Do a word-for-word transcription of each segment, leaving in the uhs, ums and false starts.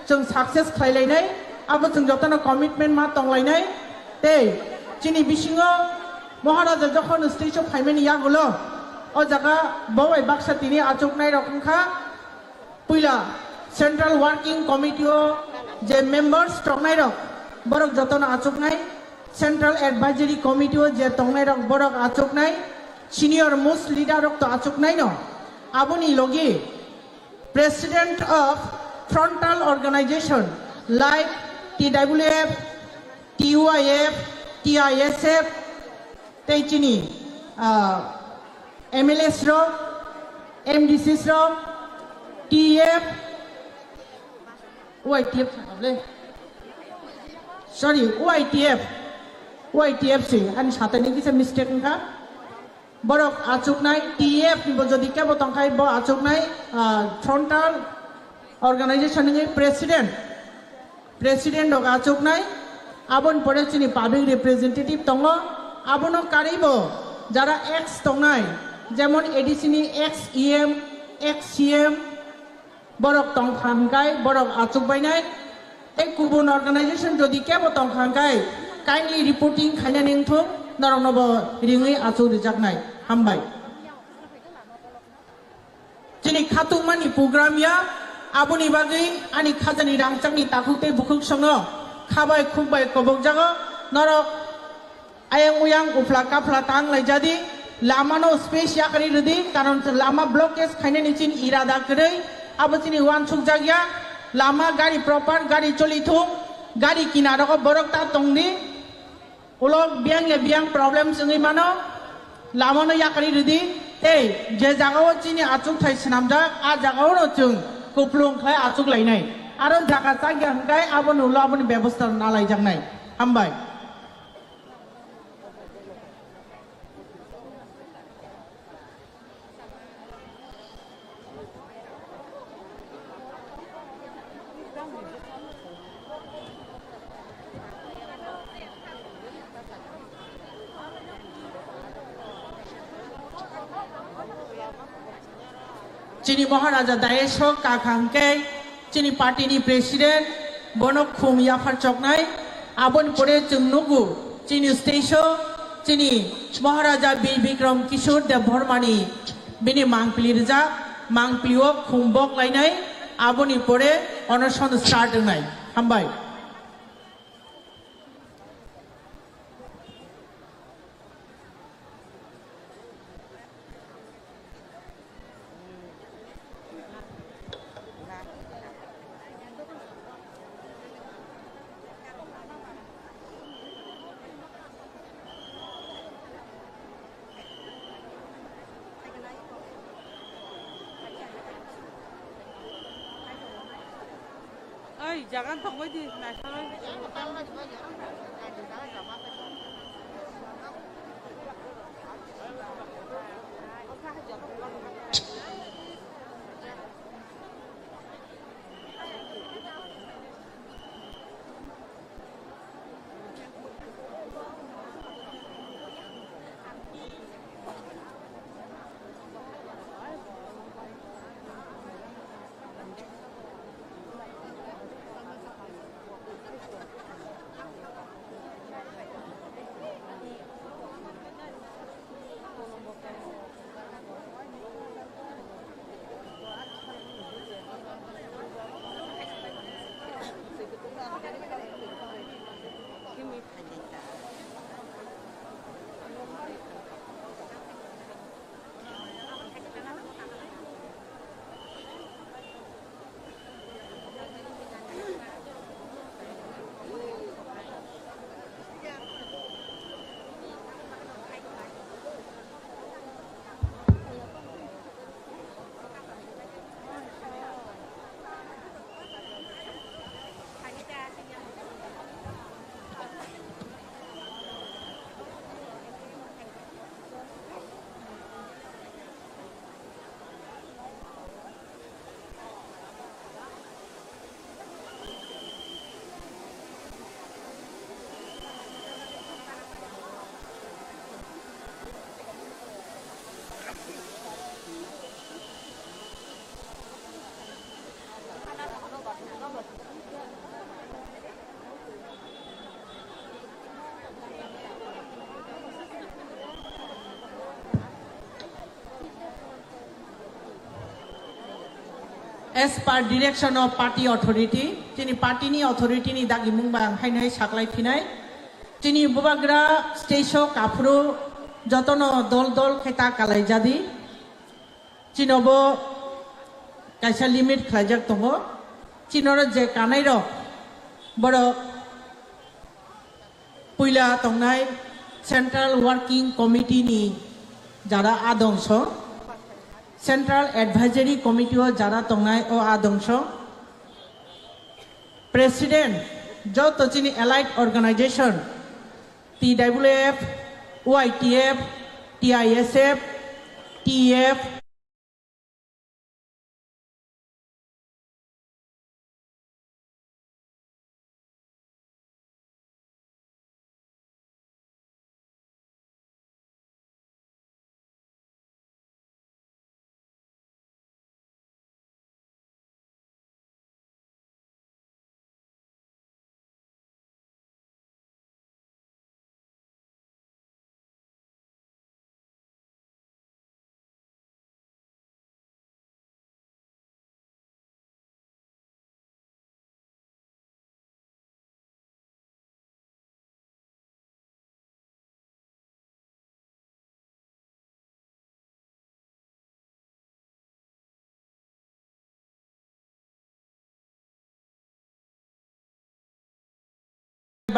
chwng success khlai lainai, abo chwng jotono commitment ma tong lainai. Tei chini bisingo Maharaja jokhon stage o phaimani yagulo, o jaga bo bai baksa tini achuknai rok wngkha. Puila Central Working Committee o je members tongnai rok, borok jotono achuknai, Central Advisory Committee o je tongnai rok, borok achuknai, senior most leader rok to achuknai no. Aboni logi President of frontal organization like T W F, T Y F, T I S F, tei chini, ah, M L S rok, M D Cs rok, T F, Y T F, sorry, Y T F, Y T F si, ani satani kisa mistake wngkha. Borok achuknai, T F ni bo jodi kebo tongkhai, bo achuknai, ah, frontal organization ni president, president rok achuknai, aboni pore chini public representative tongo, abono karwi bo jara ex tongnai, jemon A D C ni ex E M, ex C M, borok tongkha hwnkhe borok achukbainai. Tei kubun organization jodi kebo tongkha hwnkhe kindly reporting khainani wngthung, norokno bo ringwi achuk rijaknai. Hambai. Chini khatungmani program ya, aboni bagwi ani khajani rangchakni takhuk tei bukhuk songno khabai khukbai kobokjago. Norok ayang uyang uphla kaphla tang laijadi, lamano space yakarwi rwdi, karon lama blockage khainani chini irada kwrwi, abo chini uansukjak ya. Lama gari proper gari cholithung, gari kinarogo borok ta tongdi, ulo biyang ya biyang problem wngwi mano, lamano yakarwi rwdi, tei je jagao chini achukthai swnamjak, a jagaono chwng kuplung khlai achuk lainai, aro jaga chak ya hwnkhe abono ulo aboni bebosta nalaijaknai. Hambai. Chini Maharaja dais o kakha hwnkhe chini party ni president, bono khum yaphar choknai. Aboni pore chwng nugo chini stage o chini Maharaja Bir Bikram Kishore Debbarma ni bini mangpili rijak, mangpili o khum bok lainai, aboni pore onoson start wngnai. Hambai. Oi, jagan tongbai di, naisaroi. As per direction of party authority, chini party ni authority ni dagimung ba ang haino hai saklai phinai. Chini bubagra stage o kaphuru jotono dol dol khe ta kalai jadi. Chinobo kaisa limit khlaijak tongo. Chinoro je kanai rok borok puila tongnai Central Working Committee ni jara adongso, Central Advisory Committee o jara tongnai o adongso, President joto chini allied organization, T W F, Y T F, T I S F, T F,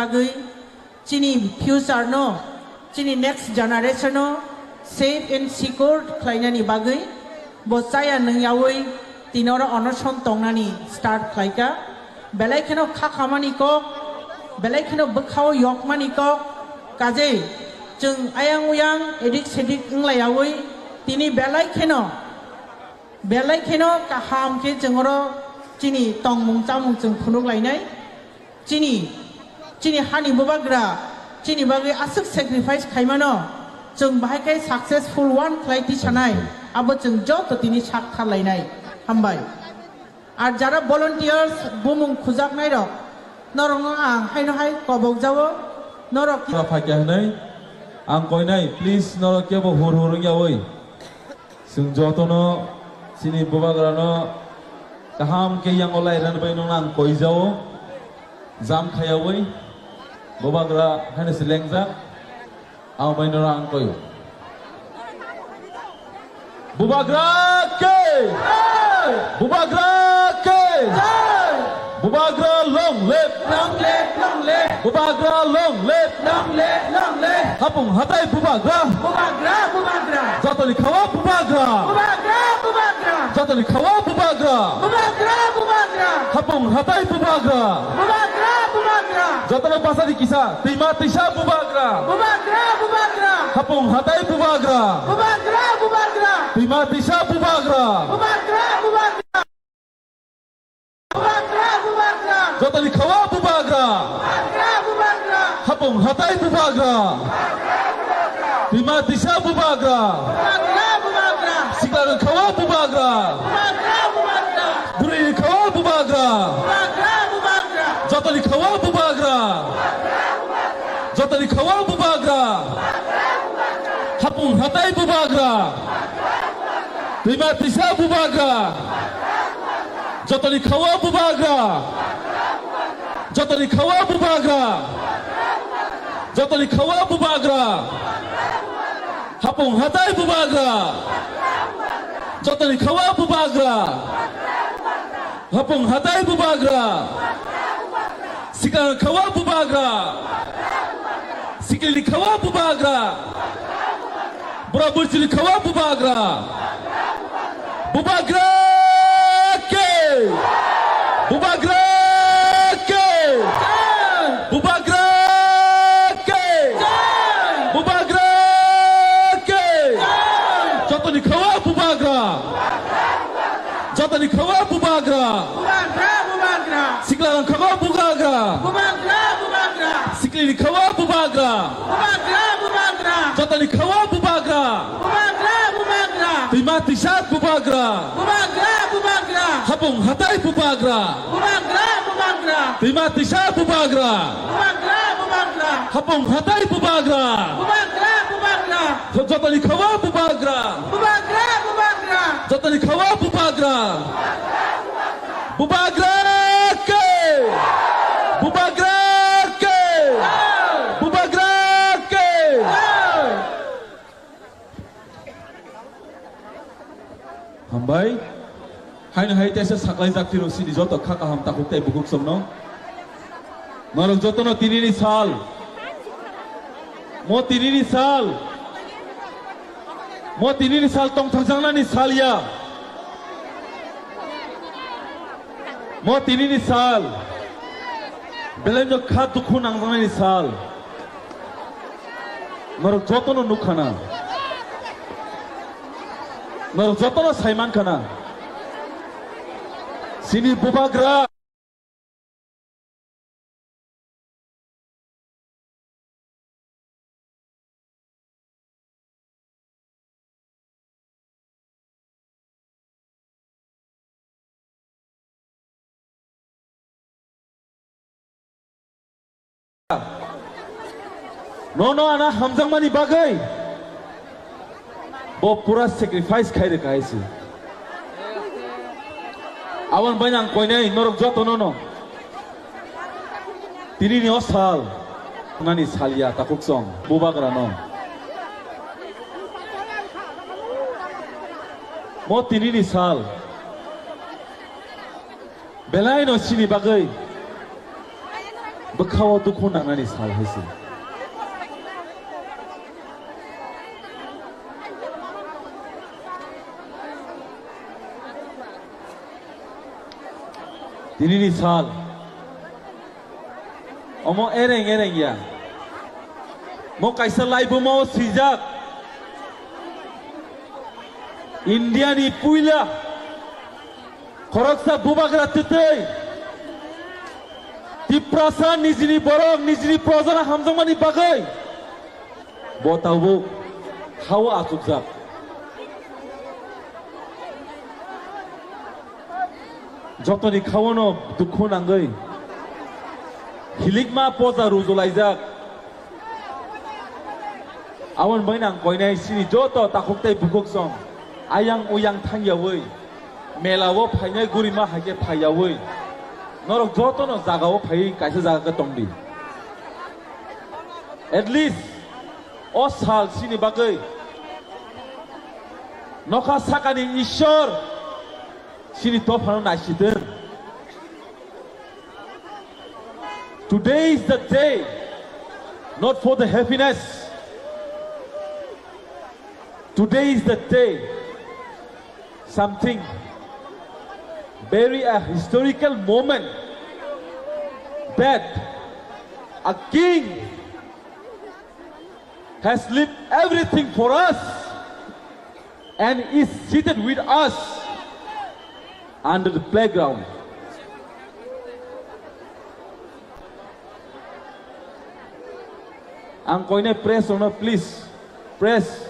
bagwi, chini future no, chini next generation no safe and secure khlainani bagwi bo chaya nwngyawi tini oro onoson tongnani start khlaika. Belai kheno kha khamani kok, belai kheno bwkhao yokmani kok, kajei chwng ayang uyang edik sedik wnglaiyawi tini belai kheno, belai kheno kaham khe chwng oro chini tongmung chamung chwng phunuk lainai. Chini, chini hani bubagra, chini bagwi aswk sacrifice khaimano, chwng bahai khe successful one khlai tisanai, abo chwng joto tini sak thar lainai. Hambai. Ar jara volunteers bumung khujaknai rok, norokno ang haino hai kobok jao, norok Ora phaikya hwnwi ang koinai, please, norok kebo hur hur wngyawi. Chwng jotono chini bubagrano kaham khe yango lairani bai nono ang koijao, jam khayawi bubagra haino se lengjak, ang bai nono ang koio. Bubagra ke! Bubagra ke! Bubagra long live! Long live, long live! Bubagra long live! Long live, long live! Hapung hatai bubagra! Bubagra, bubagra! Jotoni khawa bubagra! Bubagra, bubagra! Jotoni khawa bubagra! Bubagra, bubagra! Hapung hatai bubagra! Bubagra, bubagra! Jotoni basadi kisa, twima twisa bubagra! Bubagra, bubagra! Hapung hatai bubagra! Bubagra, bubagra! Twima twisa bubagra! Bubagra, bubagra! Bubagra, bubagra! Jotoni khawa bubagra! Bubagra, bubagra! Hapung hatai bubagra! Bubagra, bubagra! Twima twisa bubagra! Bubagra, bubagra! Siklarang khawa bubagra! Bubagra, bubagra! Bwrwi khawa bubagra! Bubagra, bubagra! Jotoni khawa bubagra! Bubagra, bubagra! Jotoni khawa bubagra! Bubagra, bubagra! Hapung hatai bubagra! Bubagra, bubagra! Twima twisa bubagra! Jotoni khawa bubagra. Jotoni khawa bubagra. Jotoni khawa bubagra. Hapung hatai bubagra. Jotoni khawa bubagra. Hapung hatai bubagra. Sikang khawa bubagra. Sikili khawa bubagra. Bura burchili khawa bubagra. Bubagra ke. Bubagra ke. Bubagra ke. Bubagra ke. Jotoni khawa bubagra. Jotoni khawa bubagra. Bubagra, bubagra. Siklarang khawa bubagra. Bubagra, bubagra. Siklini khawa bubagra. Bubagra, bubagra. Jotoni khawa bubagra. Bubagra, bubagra. Twima twisa bubagra. Bubagra, bubagra. Hapung hatai bubagra. Bubagra, bubagra. Twima twisa bubagra. Bubagra, bubagra. Hapung hatai bubagra. Bubagra, bubagra. Jotoni khawa bubagra. Bubagra, bubagra. Jotoni khawa bubagra. Bubagra ke! Bubagra ke! Bubagra ke! Hambai. Haino hai teisa saklai jak phiro sini joto kha kaham takhuk tei bukhuk songno. Norok jotono tinini sal. Mo tinini sal. Mo tinini sal tongthokjaknani sal ya. Mo tinini sal. Belai no kha dukhu nangjaknani sal. Norok jotono nukha na. Norok jotono saimankha na. Sini bubagra. Nono ana hamjakmani bagwi bo pura sacrifice khai rwkha hai se. Aboni bai ang koinai norok joto nono tinini o sal nani sal ya takhuk song bubagra no. Mo tinini sal. Belai no sini bagwi bwkhao dukhu nangnani sal hai se. Tinini sal omo ereng ereng ya. Mo kaisa laibuma o swijak. India ni puila khoroksa bubagra twtwi Tiprasa nijini borok, nijini projana hamjakmani bagwi bo tabuk hao achukjak. Jotoni khaono dukhu nangwi hilikma poja rujulaijak. Aboni bai nang koinai sini joto takhuk tei bukhuk song ayang uyang thangyawi mela o phainai gurima haikhe phaiyawi norok jotono jaga o phaiwi kaisa jaga khe tongdi. At least o sal sini bagwi nokha sakani Ishwar sini dophano naisitwng. Today is the day, not for the happiness. Today is the day, something very a historical moment that a king has left everything for us and is seated with us under the playground. Ang koinai press rokno please, press,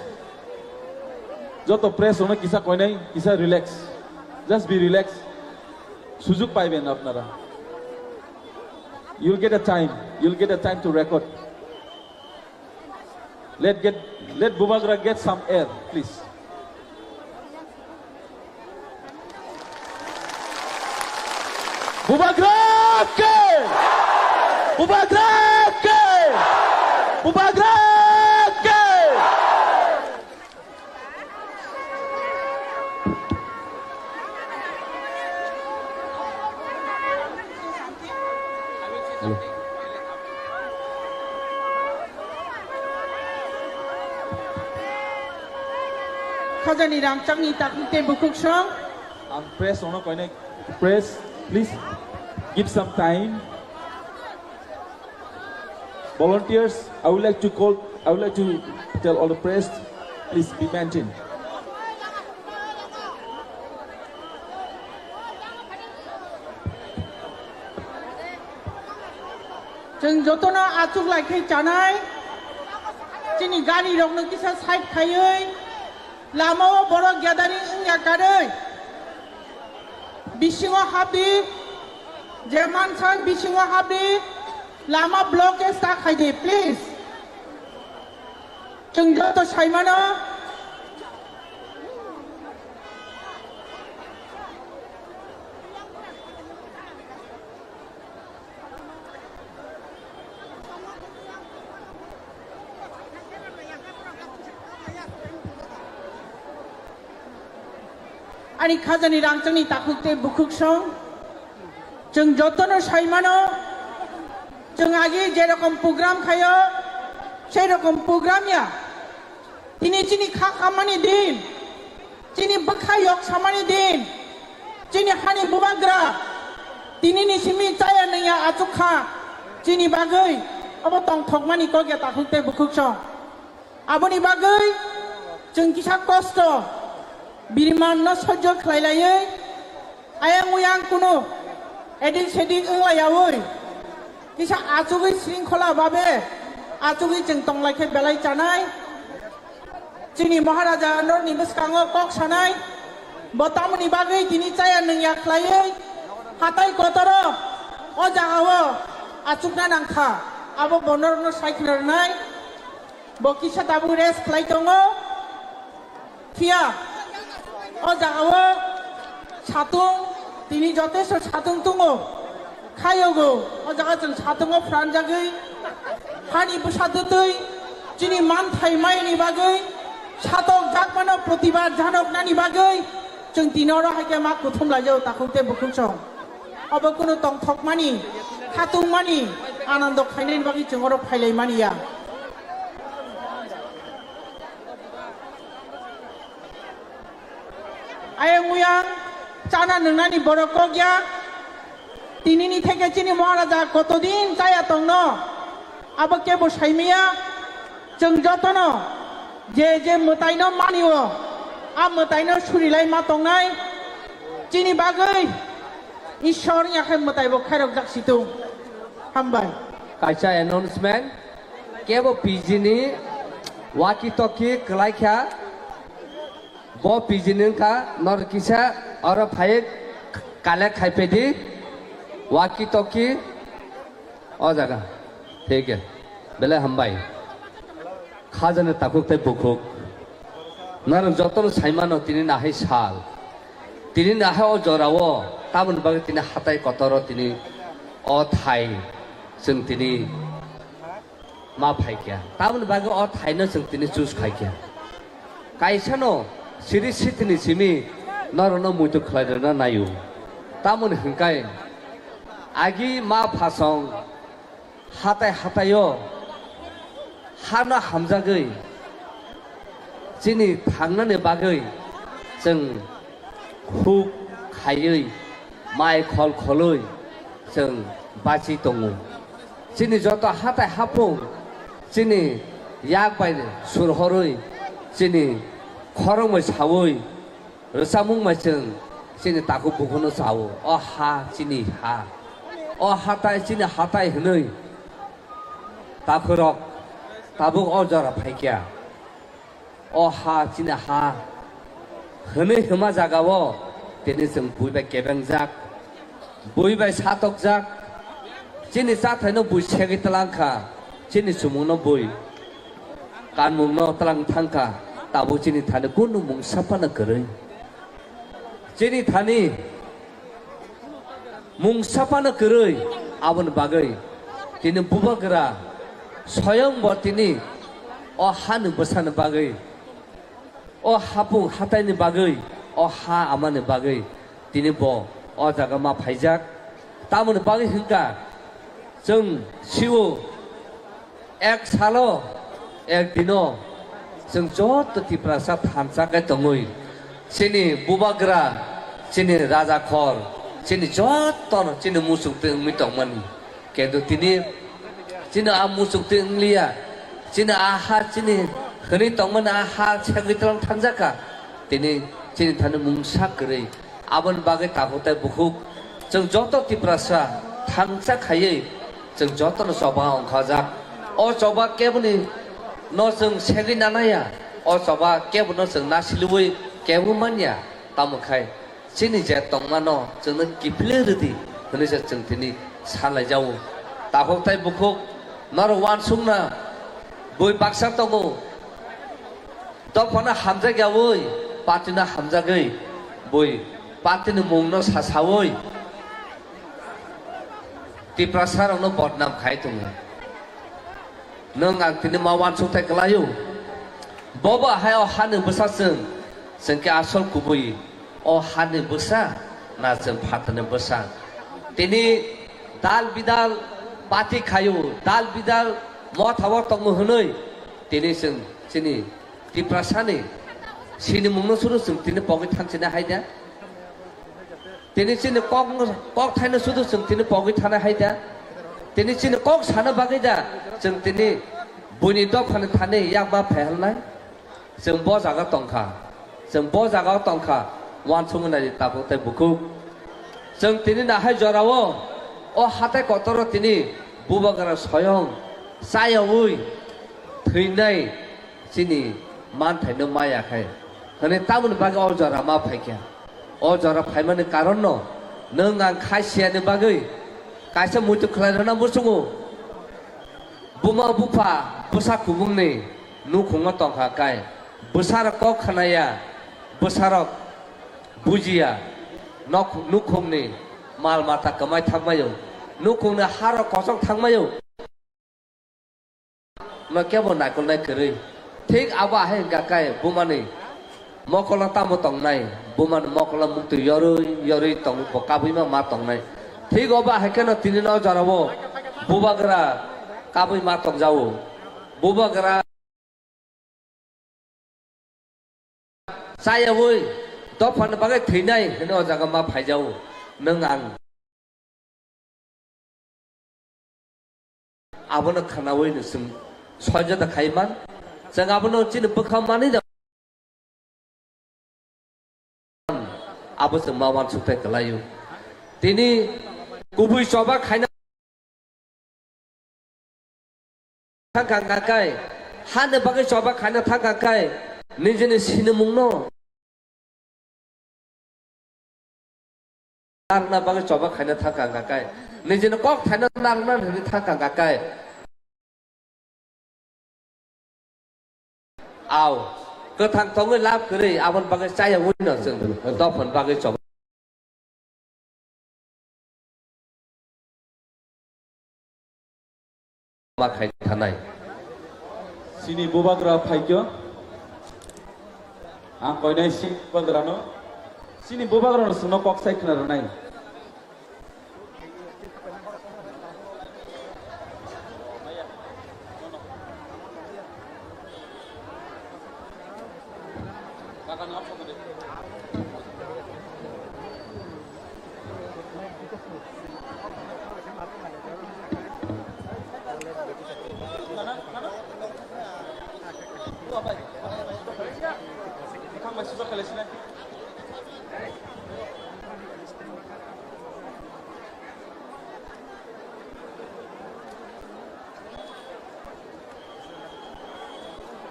joto press rokno kisa koinai kisa relax, just be relax, sujug paiben apnara, you'll get a time, you'll get a time to record. Let get, let Bubagra get some air, please. Bubagra ke! Bubagra ke! Bubagra ke! Khajani rangchakni takni tei bukhuk song. Ang press ono koinai, press, please give some time. Volunteers, I would like to call, I would like to tell all the press, please be maintained. Chwng jotono achuk lai khe chanai, chini gari rokno kisa side khaiwi, lama o borok gathering wngya karwi. Bisingo habdi, je mansa bisingo habdi, lama blockage ta khaidi, please. Chwng joto saimano. Ani khajani rangchakni takhuk tei bukhuk song. Chwng jotono sai mano, chwng agi je rokom program khaio, sei rokom program ya. Tini chini kha khammani din, chini bwkha yok samani din, chini hani bubagra, tinini simi chaya nungya achuk kha, chini bagwi obo tongthokmani kok ya takhuk tei bukhuk song. Aboni bagwi chwng kisa kosto, birimanno sojjo khlai laiwi, ayang uyang kunu edik sedik wng laiyaui, kisa achugwi sringkhola babe achugwi chwng tong lai khe belai chanai. Chini Maharaja norni bwskango kok sanai, bo tamoni bagwi tini chaya nungya khlaiwi hatai kotoro o jagao achukna nangkha, abo bo norokno sai khna rwnai. Bo kisa tabuk rest khlai tongo. Phiya o jagao satung, tini jotesto satung tongo. Khayogo o jaga chwng satungo phranjagwi hani bwsa dwtwi chini manthai maini bagwi satok jakmano protibad janoknani bagwi chwng tini oro hai khe ma kuthum laijao takhuk tei bukhuk song. Obo kunu tongthokmani, khatungmani, anando khainani bagwi chwng oro phailaimani ya. Ayang uyang chana nungnani borok kok ya. Tinini theke chini Maharaja kotodin chaya tongno, abo kebo saimaya. Chwng jotono je je mwtaino manio, a mwtaino surilai ma tongnai. Chini bagwi Ishwar ya khe mwtai bo khairok jak situng. Hambai. Kaisa announcement, kebo P G ni walkie talkie kwlai kha, bo P G ni wngkha, nor kisa oro phai collect khai pedi walkie talkie. O jaga. Thik ya. Belai hambai. Khajani takhuk tei bukhuk. Norok jotono saimano tini nahai sal. Tini nahai o jorao tamoni bagwi tini hatai kotoro tini o thai chwng tini ma phaikya. Tamoni bagwi o thaino chwng tini choose khaikya. Kaisano siri sitini simi norokno muitu khlai rwna naio. Tamoni hwnkhai agi ma phasong hatai hataio hano hamjagwi chini thangnani bagwi chwng huk khaiwi mai khol kholwi chwng bachi tongo. Chini joto hatai hapung chini yak bai surhorwi chini khorokmoi sawi rwchapmung bai chwng chini takhuk bukhuno chao. O ha chini ha, o hatai chini hatai hwnwi takhurok tabuk o jora phaikya. O ha chini ha hwnwi hwnma jagao tini chwng bui bai kebengjak, bui bai satokjak. Chini chathaino bui segwi twlang kha, chini chumungno bui kanmungno twlang thang kha, tabuk chini thani kunu mungsa phano kwrwi. Chini thani mungsa phano kwrwi, aboni bagwi tini bubagra soyong bo tini o hani bwsani bagwi, o hapung hataini bagwi, o ha amani bagwi tini bo o jaga ma phaijak. Tamoni bagwi hwnkha chwng sio ek salo, ek dino chwng joto Tiprasa thansa khe tongwi, chini bubagra, chini rajakhor, chini jotono chini muchungtwi wngwi tongmani. Kintu tini chini a muchungtwi wngliya, chini a ha chini hwnwi tongmani a ha segwi twlang thangjak kha, tini chini thani mungsa kwrwi. Aboni bagwi takhuk tei bukhuk chwng joto Tiprasa thansa khaiwi chwng jotono choba ongkhajak. O choba keboni no chwng segwi nanaya, o choba kebono chwng nasiliwi kebo manya. Tamo khai chini je tongmano chwngno kiphilwi rwdi hwnwi se chwng tini salaijao. Takhuk tei bukhuk norok uansukna bui baksa tongo. Dophano hamjakyaui, partyno hamjagwi, bui partyni mungno sasaui Tiprasarokno bodnam khai tongo. Nwng ang tini ma uansukthai kwlaio. Bobo hai o hani bwsa chwng, chwng khe asol kubui O hani bwsa na chwng phatarni bwsa? Tini dal bidal pati khaio, dal bidal motha o tongo hwnwi tini chwng chini Tiprasani sinimungno sudu chwng tini pogwi thanchina hai da? Tini chini kok, kok thaino sudu chwng tini pogwi thana hai da? Tini chini kok sana bagwi da chwng tini buini dophani thani yakma phehelnai? Chwng bo jaga tongkha, chwng bo jaga tongkha, uansukmani tabuk tei bukhuk. Chwng tini nahai jorao o hatai kotoro tini bubagra soyong chayaui thwinai chini manthaino maya khai hwnwi tamoni bagwi o jora ma phaikha. O jora phaimani karonno nwng ang khai siyani bagwi kaisa muitu khlai rwna muchungo. Buma bupha bwsa kubungni nukhungo tongkha kai, bwsarok kok khnaya, bwsarok bujiya, nok-, nukhungni mal mata kwmai thangmaio, nukhungni harok kochok thangmaio. No kebo naikolnai kwrwi. Thik abo ahai hwnkha kai bumani mokolo tamo tongnai, bumani mokolo muktwi yorwi yorwi tong-, bo kabui ma ma tongnai. Thik obo ahai kheno tini no jorao bubagra kabui ma tongjago. Bubagra chayaui dophani bagwi thwinai hwnwi o jaga ma phaijago. Nwng ang abono khwnaui no chwng soi jota khai man. Chwng abono chini bwkha manwi da. Abo chwng ma uansuk tei kwlaio. Tini kubui choba khaina thangkha hwnkha kai, hani bagwi choba khaina thangkha kai, nijini sinimungno narwkna bagwi choba khaina thangkha hwnkha kai, nijini kok thaino narwkna hwnwi thangkha hwnkha kai. Au, kwthang tongwi lab kwrwi, aboni bagwi chaya wino chwng dophani bagwi choba ma khai thanai. Chini bubagra phaikyo, ang koinai si bubagrano, chini bubagrano chwngno kok sai khna rwnai.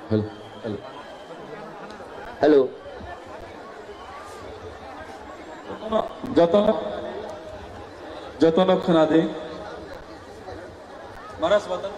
Hello. Hello. Hello. Jotono, jotono khwnadi. Maras bata.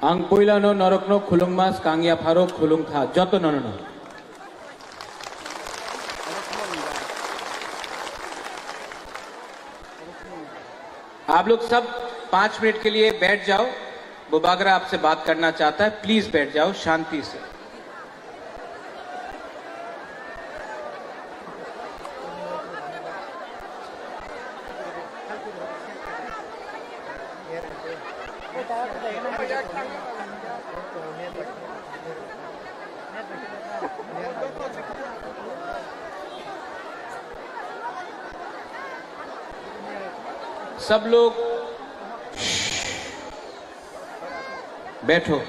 Ang puilano norokno khulungma, skang yapharo khulungkha jotonono. आप लोग सब पाँच मिनट के लिए बैठ जाओ, बुबागरा आपसे बात करना चाहता है, प्लीज बैठ जाओ शांति से। सब लोग बैठो।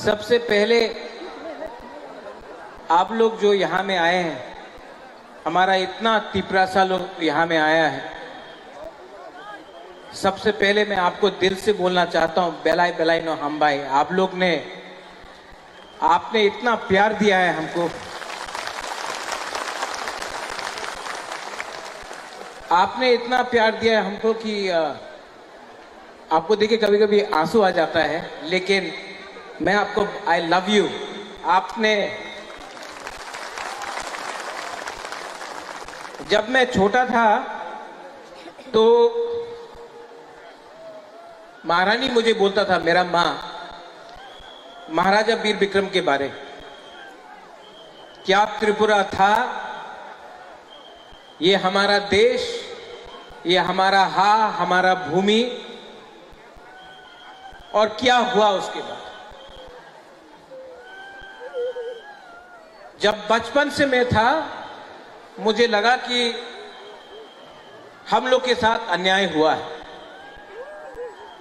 सबसे पहले आप लोग जो यहाँ में आए हैं, हमारा इतना तिपरासा लोग यहाँ में आया है, सबसे पहले मैं आपको दिल से बोलना चाहता हूँ, बेलाय बेलाय no hambai। आप लोग ने, आपने इतना प्यार दिया है हमको, आपने इतना प्यार दिया है हमको कि, अ, आपको देख के कभी-कभी आंसू आ जाता है, लेकिन मैं आपको, I love you। आपने, जब मैं छोटा था, तो महारानी मुझे बोलता था, मेरा माँ, महाराजा वीर विक्रम के बारे, क्या त्रिपुरा था, ये हमारा देश, ये हमारा हा, हमारा भूमि, और क्या हुआ उसके बाद। जब बचपन से मैं था, मुझे लगा कि हम लोग के साथ अन्याय हुआ है,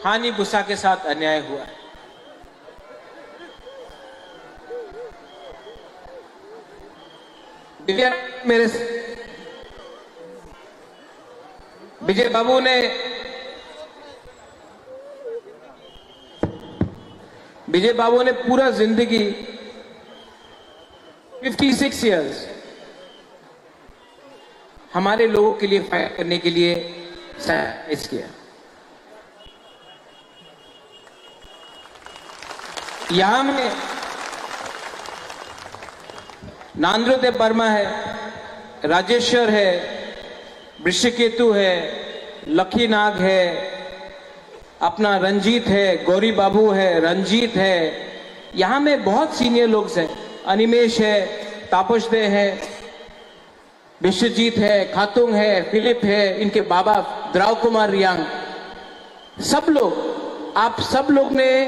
हानि बुसा के साथ अन्याय हुआ है। विजय, मेरे, विजय बाबू ने, विजय बाबू ने पूरा जिंदगी, फिफ्टी सिक्स ईयर्स, हमारे लोगों के लिए फाइट करने के लिए सैक्रिफाइस किया। यहाँ में नांद्रो देव वर्मा है, राजेश्वर है, वृषकेतु है, लकी नाग है, अपना रंजीत है, गौरी बाबू है, रंजीत है, यहाँ में बहुत सीनियर लोग हैं, अनिमेश है, तापस दे है, विश्वजीत है, खातुंग है, फिलिप है, इनके बाबा द्राव कुमार रियांग, सब लोग, आप सब लोग ने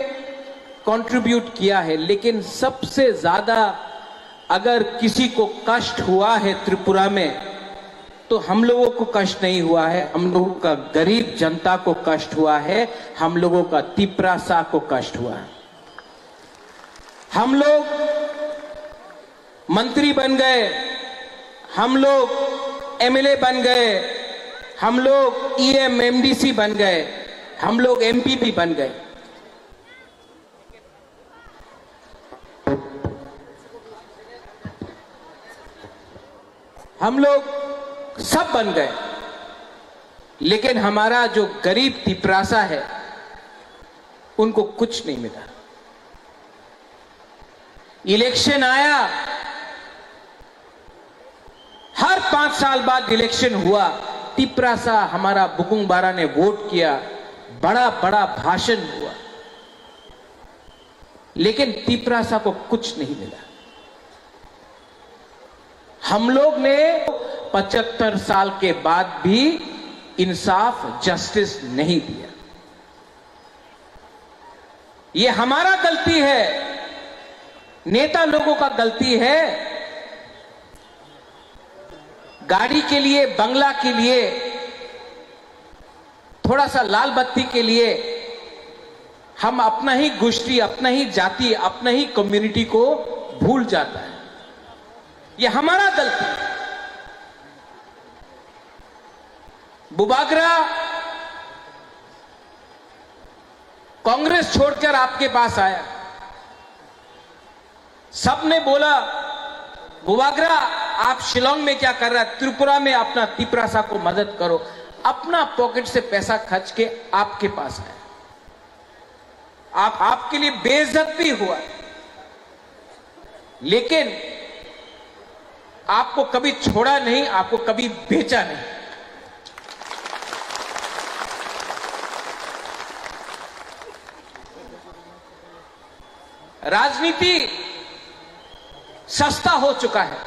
कंट्रीब्यूट किया है, लेकिन सबसे ज्यादा अगर किसी को कष्ट हुआ है त्रिपुरा में, तो हम लोगों को कष्ट नहीं हुआ है, हम लोगों का गरीब जनता को कष्ट हुआ है, हम लोगों का तिपरासा को कष्ट हुआ है। हम लोग मंत्री बन गए, हम लोग एमएलए बन गए, हम लोग ईएम, एमडीसी बन गए, हम लोग एमपी भी बन गए। हम लोग सब बन गए, लेकिन हमारा जो गरीब तिपरासा है, उनको कुछ नहीं मिला। इलेक्शन आया, हर पांच साल बाद इलेक्शन हुआ, तिपरासा हमारा बुकुंग बारा ने वोट किया, बड़ा बड़ा भाषण हुआ, लेकिन तिपरासा को कुछ नहीं मिला। हम लोग ने पचहत्तर साल के बाद भी इंसाफ, जस्टिस नहीं दिया। ये हमारा गलती है, नेता लोगों का गलती है। गाड़ी के लिए, बंगला के लिए, थोड़ा सा लाल बत्ती के लिए हम अपना ही गोष्ठी, अपना ही जाति, अपना ही कम्युनिटी को भूल जाता है। ये हमारा गलती है। बुबागरा कांग्रेस छोड़कर आपके पास आया, सबने बोला, "बुबागरा, आप शिलोंग में क्या कर रहा है? त्रिपुरा में अपना तिपरासा को मदद करो।" अपना पॉकेट से पैसा खर्च के आपके पास आया। आप, आपके लिए बेइज्जत भी हुआ, लेकिन आपको कभी छोड़ा नहीं, आपको कभी बेचा नहीं। राजनीति सस्ता हो चुका है।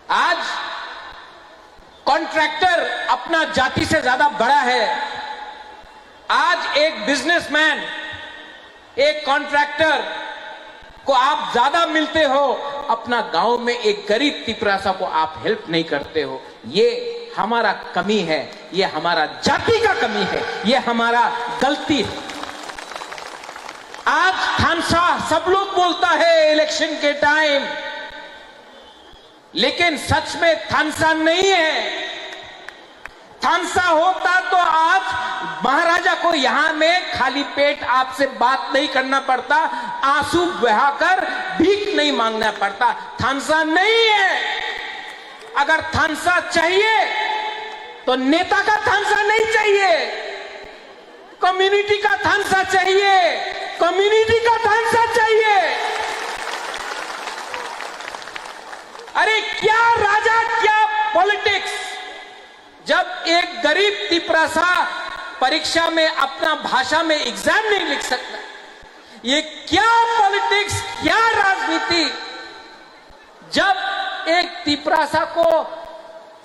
आज कॉन्ट्रैक्टर अपना जाति से ज्यादा बड़ा है। आज एक बिजनेसमैन, एक कॉन्ट्रैक्टर को आप ज्यादा मिलते हो, अपना गांव में एक गरीब तिपरासा को आप हेल्प नहीं करते हो। ये हमारा कमी है, ये हमारा जाति का कमी है, ये हमारा गलती है। आज थानसा सब लोग बोलता है इलेक्शन के टाइम, लेकिन सच में थानसा नहीं है। थानसा होता तो आज महाराजा को यहाँ में खाली पेट आपसे बात नहीं करना पड़ता, आंसू बहाकर भीख नहीं मांगना पड़ता। थानसा नहीं है। अगर थानसा चाहिए तो नेता का थानसा नहीं चाहिए, कम्युनिटी का थानसा चाहिए, कम्युनिटी का थानसा चाहिए। अरे क्या राजा, क्या पॉलिटिक्स, जब एक गरीब तिपरासा परीक्षा में अपना भाषा में एग्जाम नहीं लिख सकता, ये क्या पॉलिटिक्स, क्या राजनीति, जब एक तिपरासा को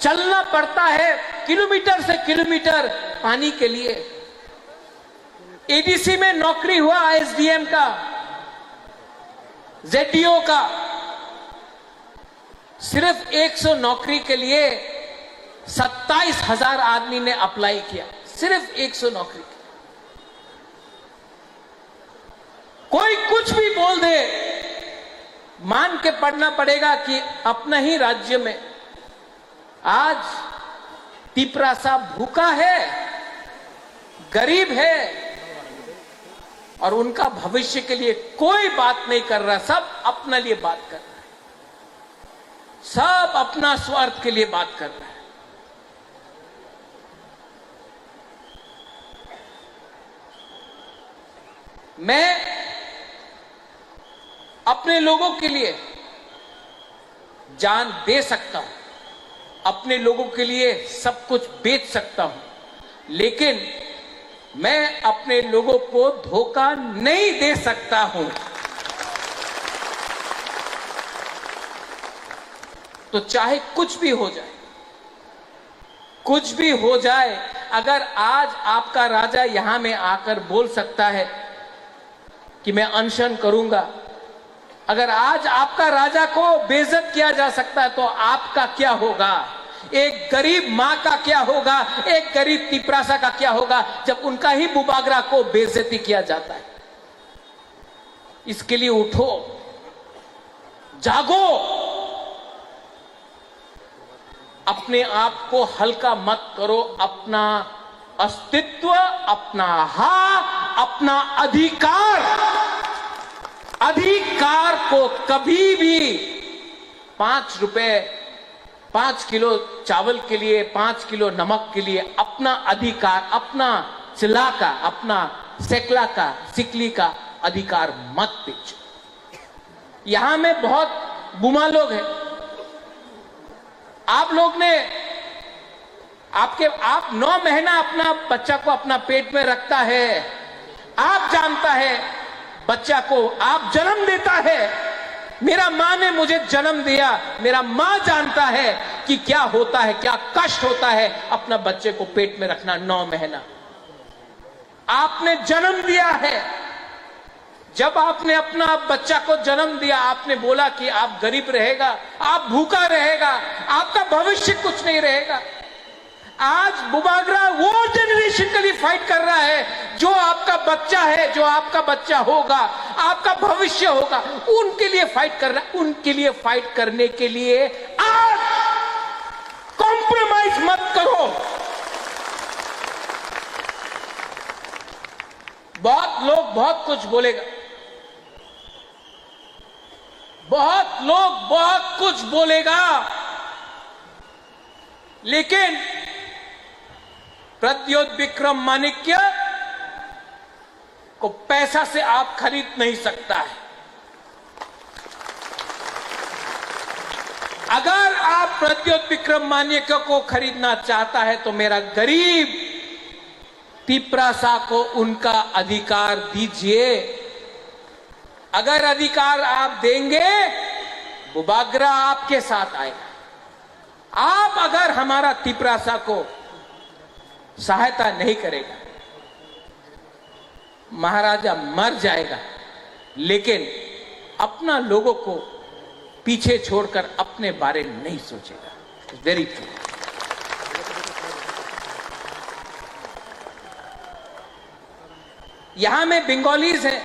चलना पड़ता है किलोमीटर से किलोमीटर पानी के लिए। एडीसी में नौकरी हुआ एसडीएम का, जेडीओ का, सिर्फ एक सौ नौकरी के लिए सत्ताईस हज़ार आदमी ने अप्लाई किया, सिर्फ एक सौ नौकरी के। कोई कुछ भी बोल दे, मान के पढ़ना पड़ेगा कि अपना ही राज्य में आज तिपरासा भूखा है, गरीब है और उनका भविष्य के लिए कोई बात नहीं कर रहा, सब अपने लिए बात कर रहा है, सब अपना स्वार्थ के लिए बात कर रहा है। मैं अपने लोगों के लिए जान दे सकता हूं, अपने लोगों के लिए सब कुछ बेच सकता हूं, लेकिन मैं अपने लोगों को धोखा नहीं दे सकता हूं। तो चाहे कुछ भी हो जाए, कुछ भी हो जाए, अगर आज आपका राजा यहां में आकर बोल सकता है कि मैं अनशन करूंगा, अगर आज आपका राजा को बेइज्जत किया जा सकता है, तो आपका क्या होगा? एक गरीब माँ का क्या होगा? एक गरीब तिपरासा का क्या होगा, जब उनका ही बुबागरा को बेइज्जती किया जाता है? इसके लिए उठो, जागो। अपने आप को हल्का मत करो, अपना अस्तित्व, अपना हा, अपना अधिकार, अधिकार को कभी भी पाँच रुपए, पाँच किलो चावल के लिए, पाँच किलो नमक के लिए अपना अधिकार, अपना चिल्ला का, अपना सेकला का, सिकली का अधिकार मत बेचो। यहाँ में बहुत बुमा लोग हैं। आप लोग ने, आपके, आप नौ महीना अपना बच्चा को अपना पेट में रखता है, आप जानता है बच्चा को, आप जन्म देता है। मेरा माँ ने मुझे जन्म दिया, मेरा माँ जानता है कि क्या होता है, क्या कष्ट होता है अपना बच्चे को पेट में रखना नौ महीना। आपने जन्म दिया है। जब आपने अपना बच्चा को जन्म दिया, आपने बोला कि आप गरीब रहेगा, आप भूखा रहेगा, आपका भविष्य कुछ नहीं रहेगा। आज बुबागरा वो जनरेशन के लिए फाइट कर रहा है, जो आपका बच्चा है, जो आपका बच्चा होगा, आपका भविष्य होगा, उनके लिए फाइट कर रहा है। उनके लिए फाइट करने के लिए आज कॉम्प्रोमाइज मत करो। बहुत लोग बहुत कुछ बोलेगा, बहुत लोग बहुत कुछ बोलेगा, लेकिन प्रद्योत विक्रम माणिक्य को पैसा से आप खरीद नहीं सकता है। अगर आप प्रद्योत विक्रम माणिक्य को खरीदना चाहता है, तो मेरा गरीब तिपरासा को उनका अधिकार दीजिए। अगर अधिकार आप देंगे, बुबागरा आपके साथ आएगा। आप अगर हमारा तिपरासा को सहायता नहीं करेगा, महाराजा मर जाएगा, लेकिन अपना लोगों को पीछे छोड़कर अपने बारे में नहीं सोचेगा। Very true। यहां में बंगालीज हैं,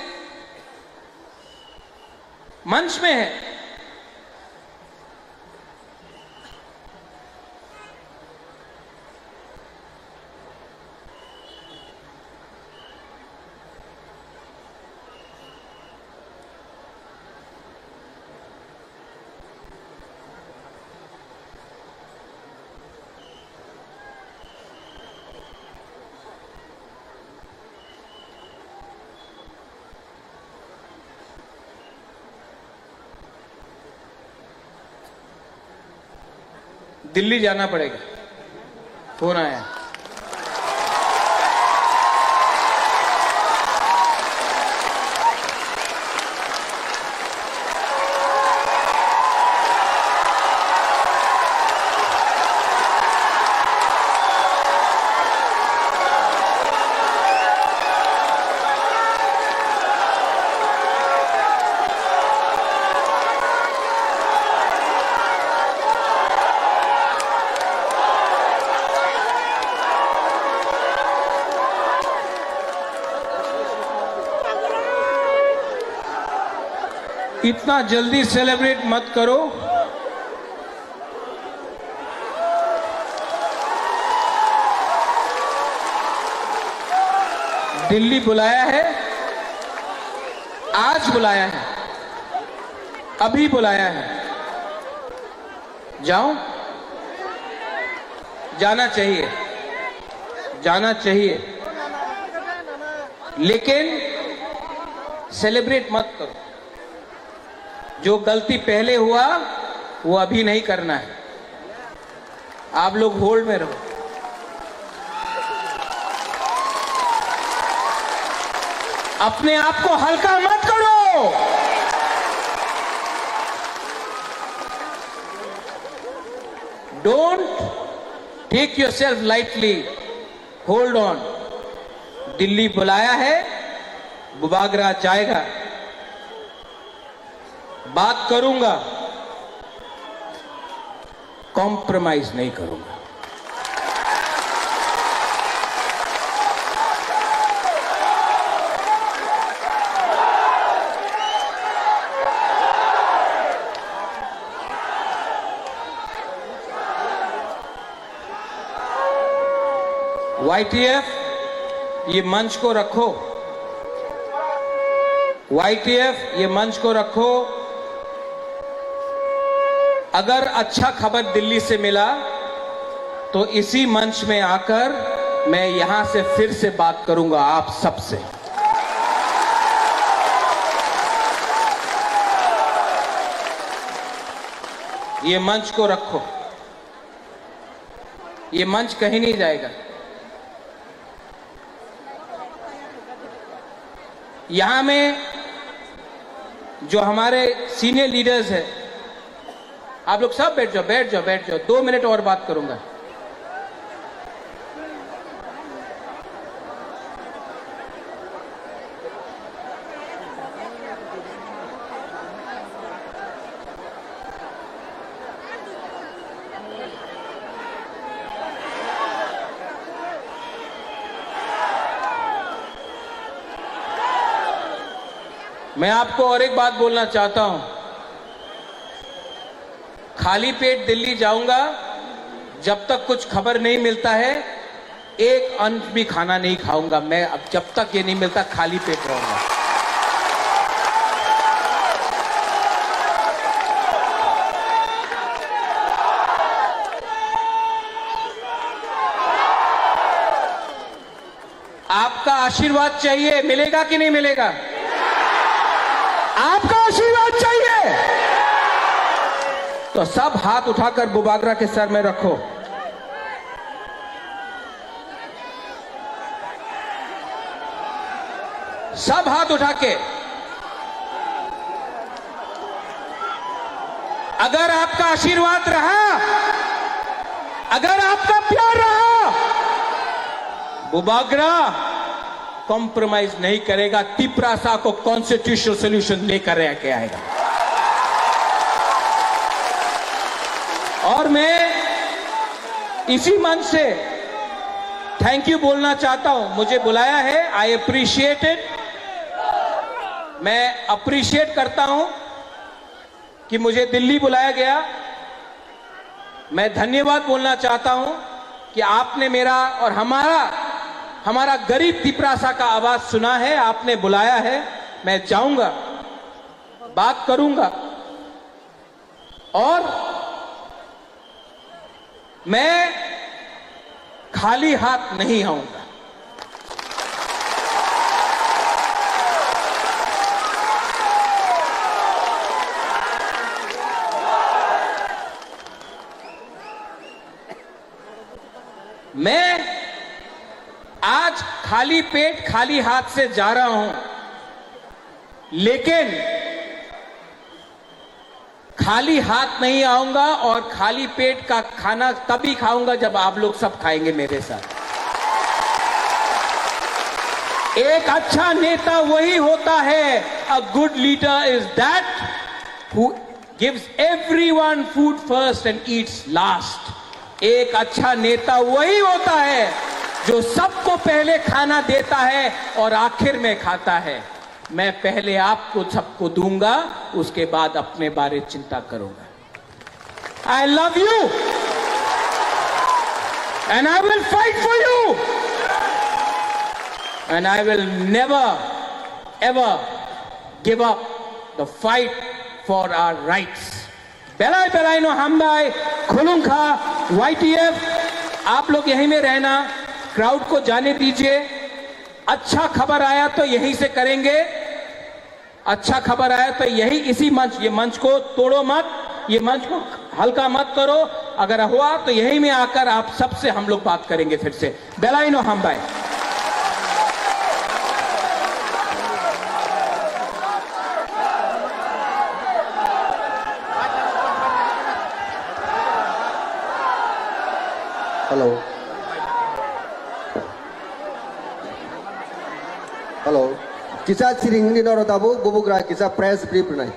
मंच में है। दिल्ली जाना पड़ेगा। फोन आया। इतना जल्दी सेलिब्रेट मत करो। दिल्ली बुलाया है, आज बुलाया है, अभी बुलाया है। जाओ, जाना चाहिए, जाना चाहिए, लेकिन सेलिब्रेट मत करो। जो गलती पहले हुआ, वो अभी नहीं करना है। आप लोग होल्ड में रहो, अपने आप को हल्का मत करो। Don't take yourself lightly, hold on। Delhi बुलाया है, बुबागरा जाएगा। बात करूंगा, कॉम्प्रोमाइज नहीं करूंगा। वाईटीएफ, ये मंच को रखो। वाईटीएफ, ये मंच को रखो। अगर अच्छा खबर दिल्ली से मिला, तो इसी मंच में आकर मैं यहां से फिर से बात करूंगा आप सबसे। ये मंच को रखो। ये मंच कहीं नहीं जाएगा। यहां में जो हमारे सीनियर लीडर्स हैं, आप लोग सब बैठ जाओ, बैठ जाओ, बैठ जाओ, दो मिनट और बात करूंगा। मैं आपको और एक बात बोलना चाहता हूं, खाली पेट दिल्ली जाऊंगा, जब तक कुछ खबर नहीं मिलता है, एक अंश भी खाना नहीं खाऊंगा मैं। अब जब तक ये नहीं मिलता, खाली पेट रहूंगा। आपका आशीर्वाद चाहिए, मिलेगा कि नहीं मिलेगा? आपका आशीर्वाद चाहिए, तो सब हाथ उठाकर बुबागरा के सर में रखो। सब हाथ उठा के, अगर आपका आशीर्वाद रहा, अगर आपका प्यार रहा, बुबागरा कॉम्प्रोमाइज नहीं करेगा, तिपरासा को कॉन्स्टिट्यूशनल सॉल्यूशन लेकर के आएगा। और मैं इसी मंच से थैंक यू बोलना चाहता हूं, मुझे बुलाया है, आई अप्रिशिएट इट। मैं अप्रिशिएट करता हूं कि मुझे दिल्ली बुलाया गया। मैं धन्यवाद बोलना चाहता हूं कि आपने मेरा और हमारा हमारा गरीब तिपरासा का आवाज सुना है, आपने बुलाया है। मैं जाऊंगा, बात करूंगा। और मैं खाली हाथ नहीं आऊंगा। मैं आज खाली पेट, खाली हाथ से जा रहा हूं, लेकिन खाली हाथ नहीं आऊंगा और खाली पेट का खाना तभी खाऊंगा जब आप लोग सब खाएंगे मेरे साथ। एक अच्छा नेता वही होता है, a good leader is that who gives everyone food first and eats last। एक अच्छा नेता वही होता है जो सबको पहले खाना देता है और आखिर में खाता है। मैं पहले आपको सबको दूंगा, उसके बाद अपने बारे चिंता करूंगा। I love you and I will fight for you and I will never ever give up the fight for our rights। Belai belai no hambai, khulungkha, Y T F, आप लोग यहीं में रहना, क्राउड को जाने दीजिए। अच्छा खबर आया तो यहीं से करेंगे, अच्छा खबर आया तो यही, इसी मंच, ये मंच को तोड़ो मत, ये मंच को हल्का मत करो। अगर हुआ तो यहीं में आकर आप सबसे हम लोग बात करेंगे फिर से। Belai no hambai. Hello. Hello. Kisa siring ni noro tabuk, bubugra kisa press brief nai.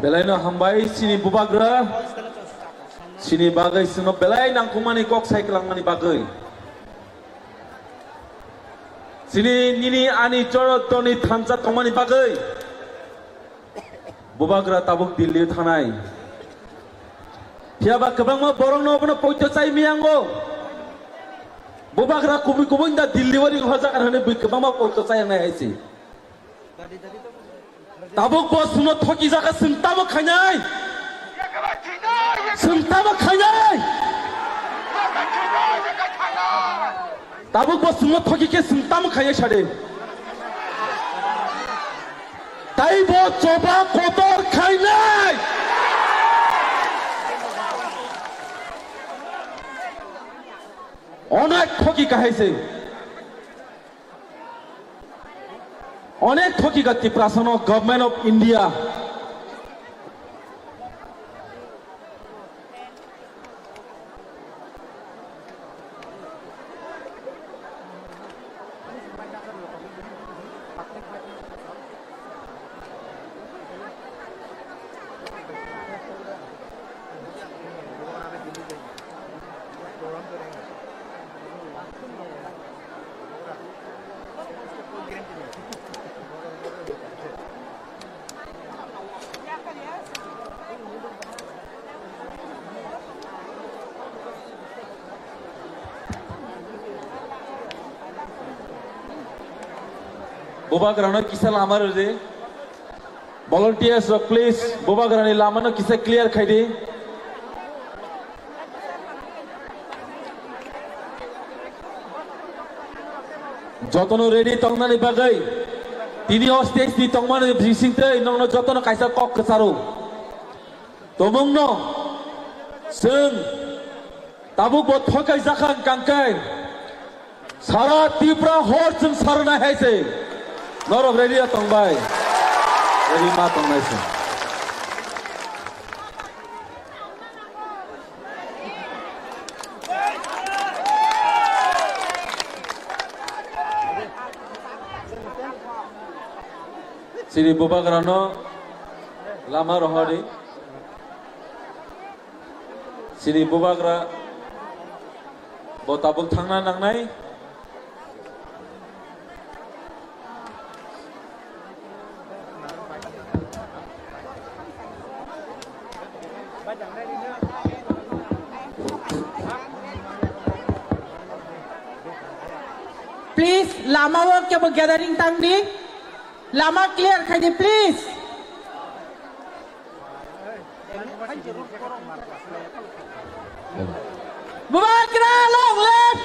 Belaino hambai chini bubagra, chini bagwi chwngno belai nangkukmani kok sai kwlangmani bagwi. Chini nini ani chorotoni thansa tongmani bagwi. Bubagra tabuk Delhi thanai. Phiya ba kwbangma borokno obono poito chai miyango. Bubagra kubui kubui da Delhi wari hojagar hwnwi bui kwbangma poito chai wngnai hai se. Tabuk bo chwngno thoki jaka chwng tamo khainai. Chwng tamo khainai. Tabuk bo chwngno thoki khe chwng tamo khainai sadi. Taibo choba kotor khainai. Onek thoki kahai se. Onek thoki ka Tiprasano, Government of India. Bubagrano kisa lama rwdi. Volunteers rok, please, bubagrani lamano kisa clear khaidi. Jotono ready tongnani bagwi tini o stage ni tongmani bisingtwi nokno jotono kaisa kok kwcharo. Tomungno chwng tabuk bo thokai jakha kangkai sara Tripura hor chwng sarnai hai se norok ready ya tongbai, ready ma tongnai se. Chini bubagrano lama rohordi. Chini bubagra bo tabuk thangna nangnai. Please, lama o kebo gathering tangdi. Lama clear khaidi, please. Bubagra long live!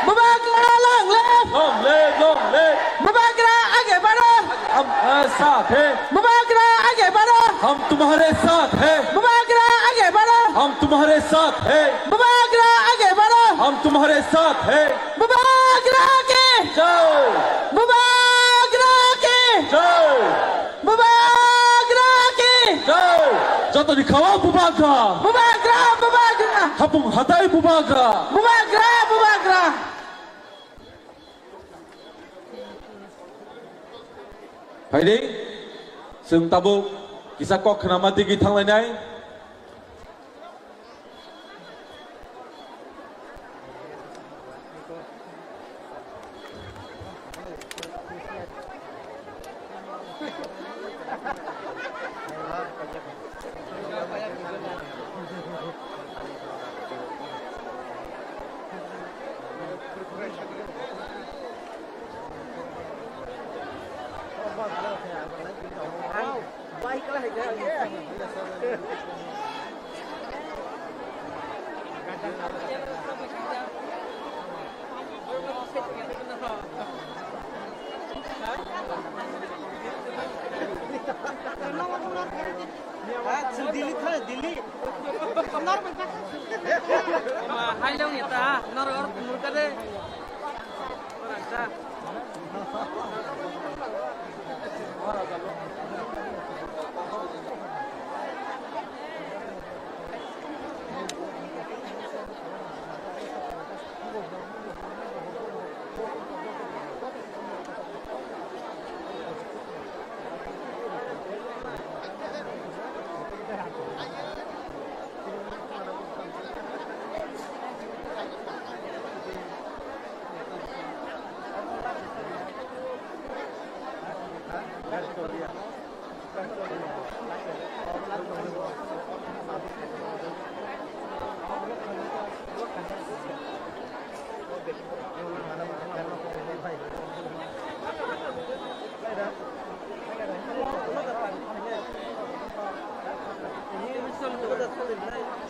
Bubagra long live! Long live, long live! Bubagra age baro! Hum hamare saath hai. Bubagra age baro! Hum tumhare saath hai. Bubagra age baro! Hum tumhare saath hai. Bubagra age baro! Hum tumhare saath hai. Bubagra ki! Jai! Bubagra ki! Jai! Bubagra ki! Jai! Jotoni khawa Bubagra! Bubagra, Bubagra! Hapung hatai Bubagra! Bubagra, Bubagra! Phaidi, chwng tabuk kisa kok khnama digwi thanglainai. Delhi thang, Delhi. Hai jong ya ta, nor or murka de.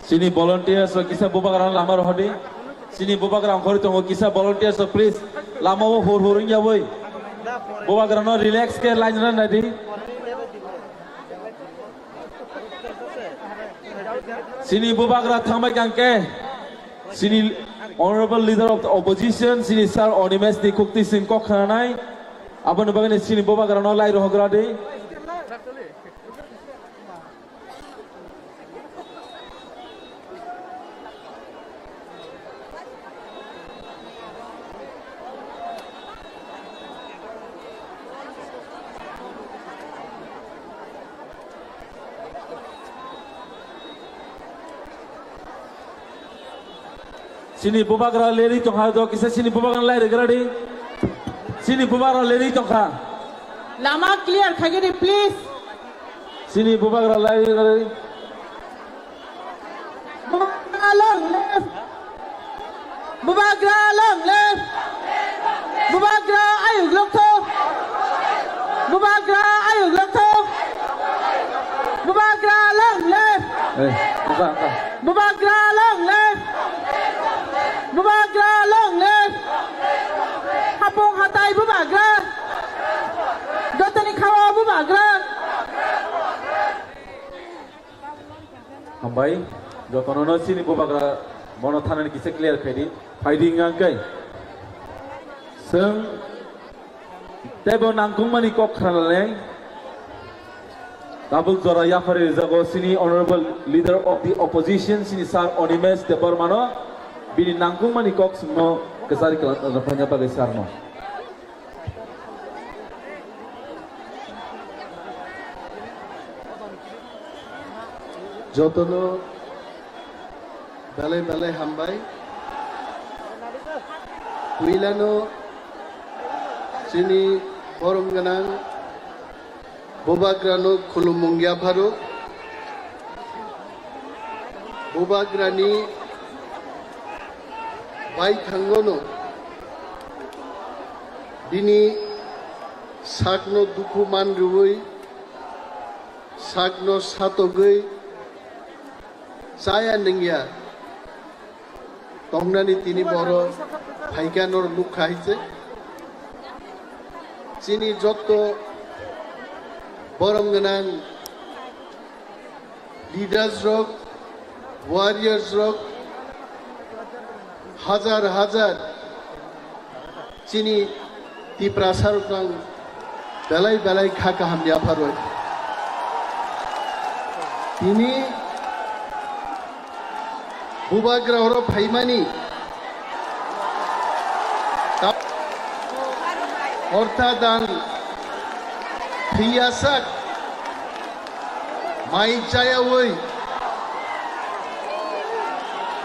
Chini volunteers rok kisa bubagra lama rohordi. Chini bubagra ongkhorwi tongo, kisa volunteers rok please lama o hur hur wngya bai. Bubagra no relax khe line rwna naidi. Chini bubagra thangbai kang khe, chini honorable leader of the opposition, chini sir Animesh ni kukti sing kok khananai. Aboni bagwi chini bubagra no lai rohogra di. Chini bubagra leri tongkha do kisa chini bubagra lai rwgra di. Chini bubagra leri tongkha. Lama clear khaigidi, please. Chini bubagra lai rwgra di. Bubagra long live. Bubagra long live. Bubagra ayuk lokthok. Bubagra ayuk lokthok. Bubagra long live. Eh, angka, angka. Bubagra long live. Bubagra long live. Hapung hatai bubagra. Jotoni khawa bubagra. Hambai, jotono no chini bubagra bono thanani kisa clear khaidi, phaidi hwnka hwnkhe. Chwng teibo nangkukmani kok khnanai. Tabuk jora yaphari rijago chini honorable leader of the opposition, chini sir Animesh Debbarma no bini nangkukmani kok chwngno kwchari kwlangna rwphaina bagwi sir no. Jotono belai belai hambai. Puilano chini borom gwnang bubagrano khulumung yapharo. Bubagrani baithangono bini sakno dukhu man rwui, sakno satogwi, chaya nungya tongnani tini boro phaikha norok nukha hai se. Chini jotto borom gwnang leaders rok, warriors rok, hajar hajar chini Tiprasa rok ang belai belai kha kaham yapharwi. Tini bubagra oro phaimani ortha dan phiyasak mai chayawi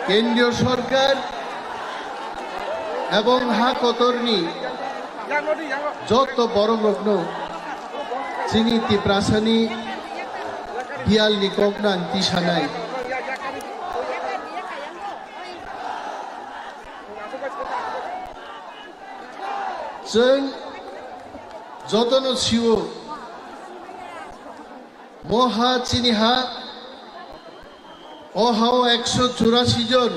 kendriyo sorkar ebong ha kotorni jotto borok rokno chini Tiprasani biyalni kokno ang tisanai. Chwng jotono sio, mo ha chini ha, o ha o ekso churasi jon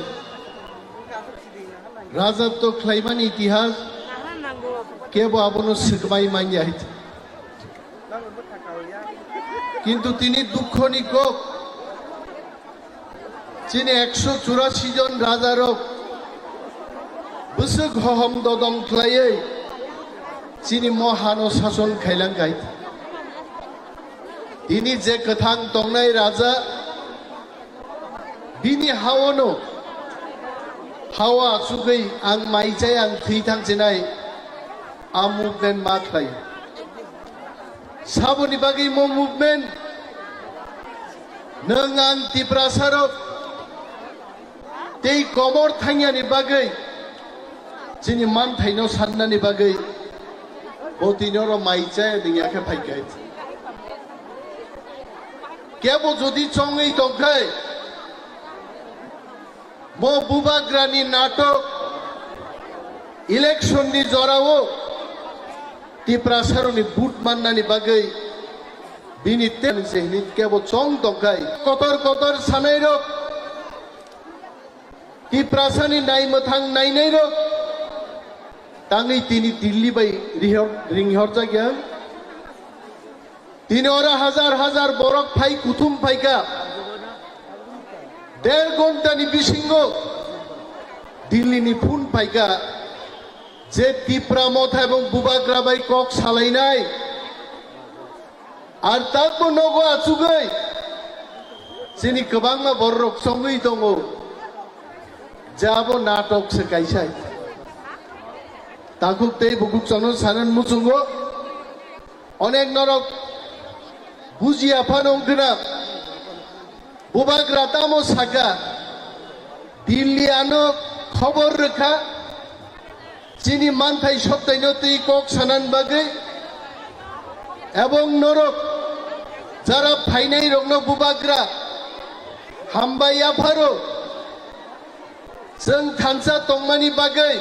rajatw khlaimani itihas kebo abono swkmai manya. Kintu tini dukhoni kok, chini ekso churasi jon rajarok bwswk hohom dodong khlaiwi chini mo hano sason khailang kait. Tini je kwthang tongnai raja, bini haono hao achugwi ang mai chai ang thwi thang chinai a movement ma khlai. Saboni bagwi mo movement nwng ang Tiprasa rok tei komor thangyani bagwi chini manthaino sannani bagwi bo tini oro mai chaya nungya khe phaikha. Kebo jodi chongwi tongkhai, mo bubagrani natok election ni jorao Tiprasarokni vote mannani bagwi Bini tei se hini kebo chong tongkhai. Kotor kotor sanairok, Tiprasani naimwthang nainairok tangwi tini Delhi bai rihor-, ringhorjakya. Tini oro hajar hajar borok phai kuthum phaikha. Der ghontani bisingo Delhi ni phone phaikha je Tipra Motha ebong Bubagra bai kok salainai. Ar takbo nogo achugwi chini kwbangma bororok chongwi tongo je abo natok se kaisa. Takhuk tei bukhuk chwngno sanan muchungo. Onek norok bujiya phano wngkhwna. Bubagra tamo saka, Delhi ano khobor rwkha, chini manthai soktaino twi kok sanan bagwi, ebong norok jara phainai rokno Bubagra hambai yapharo, chwng thansa tongmani bagwi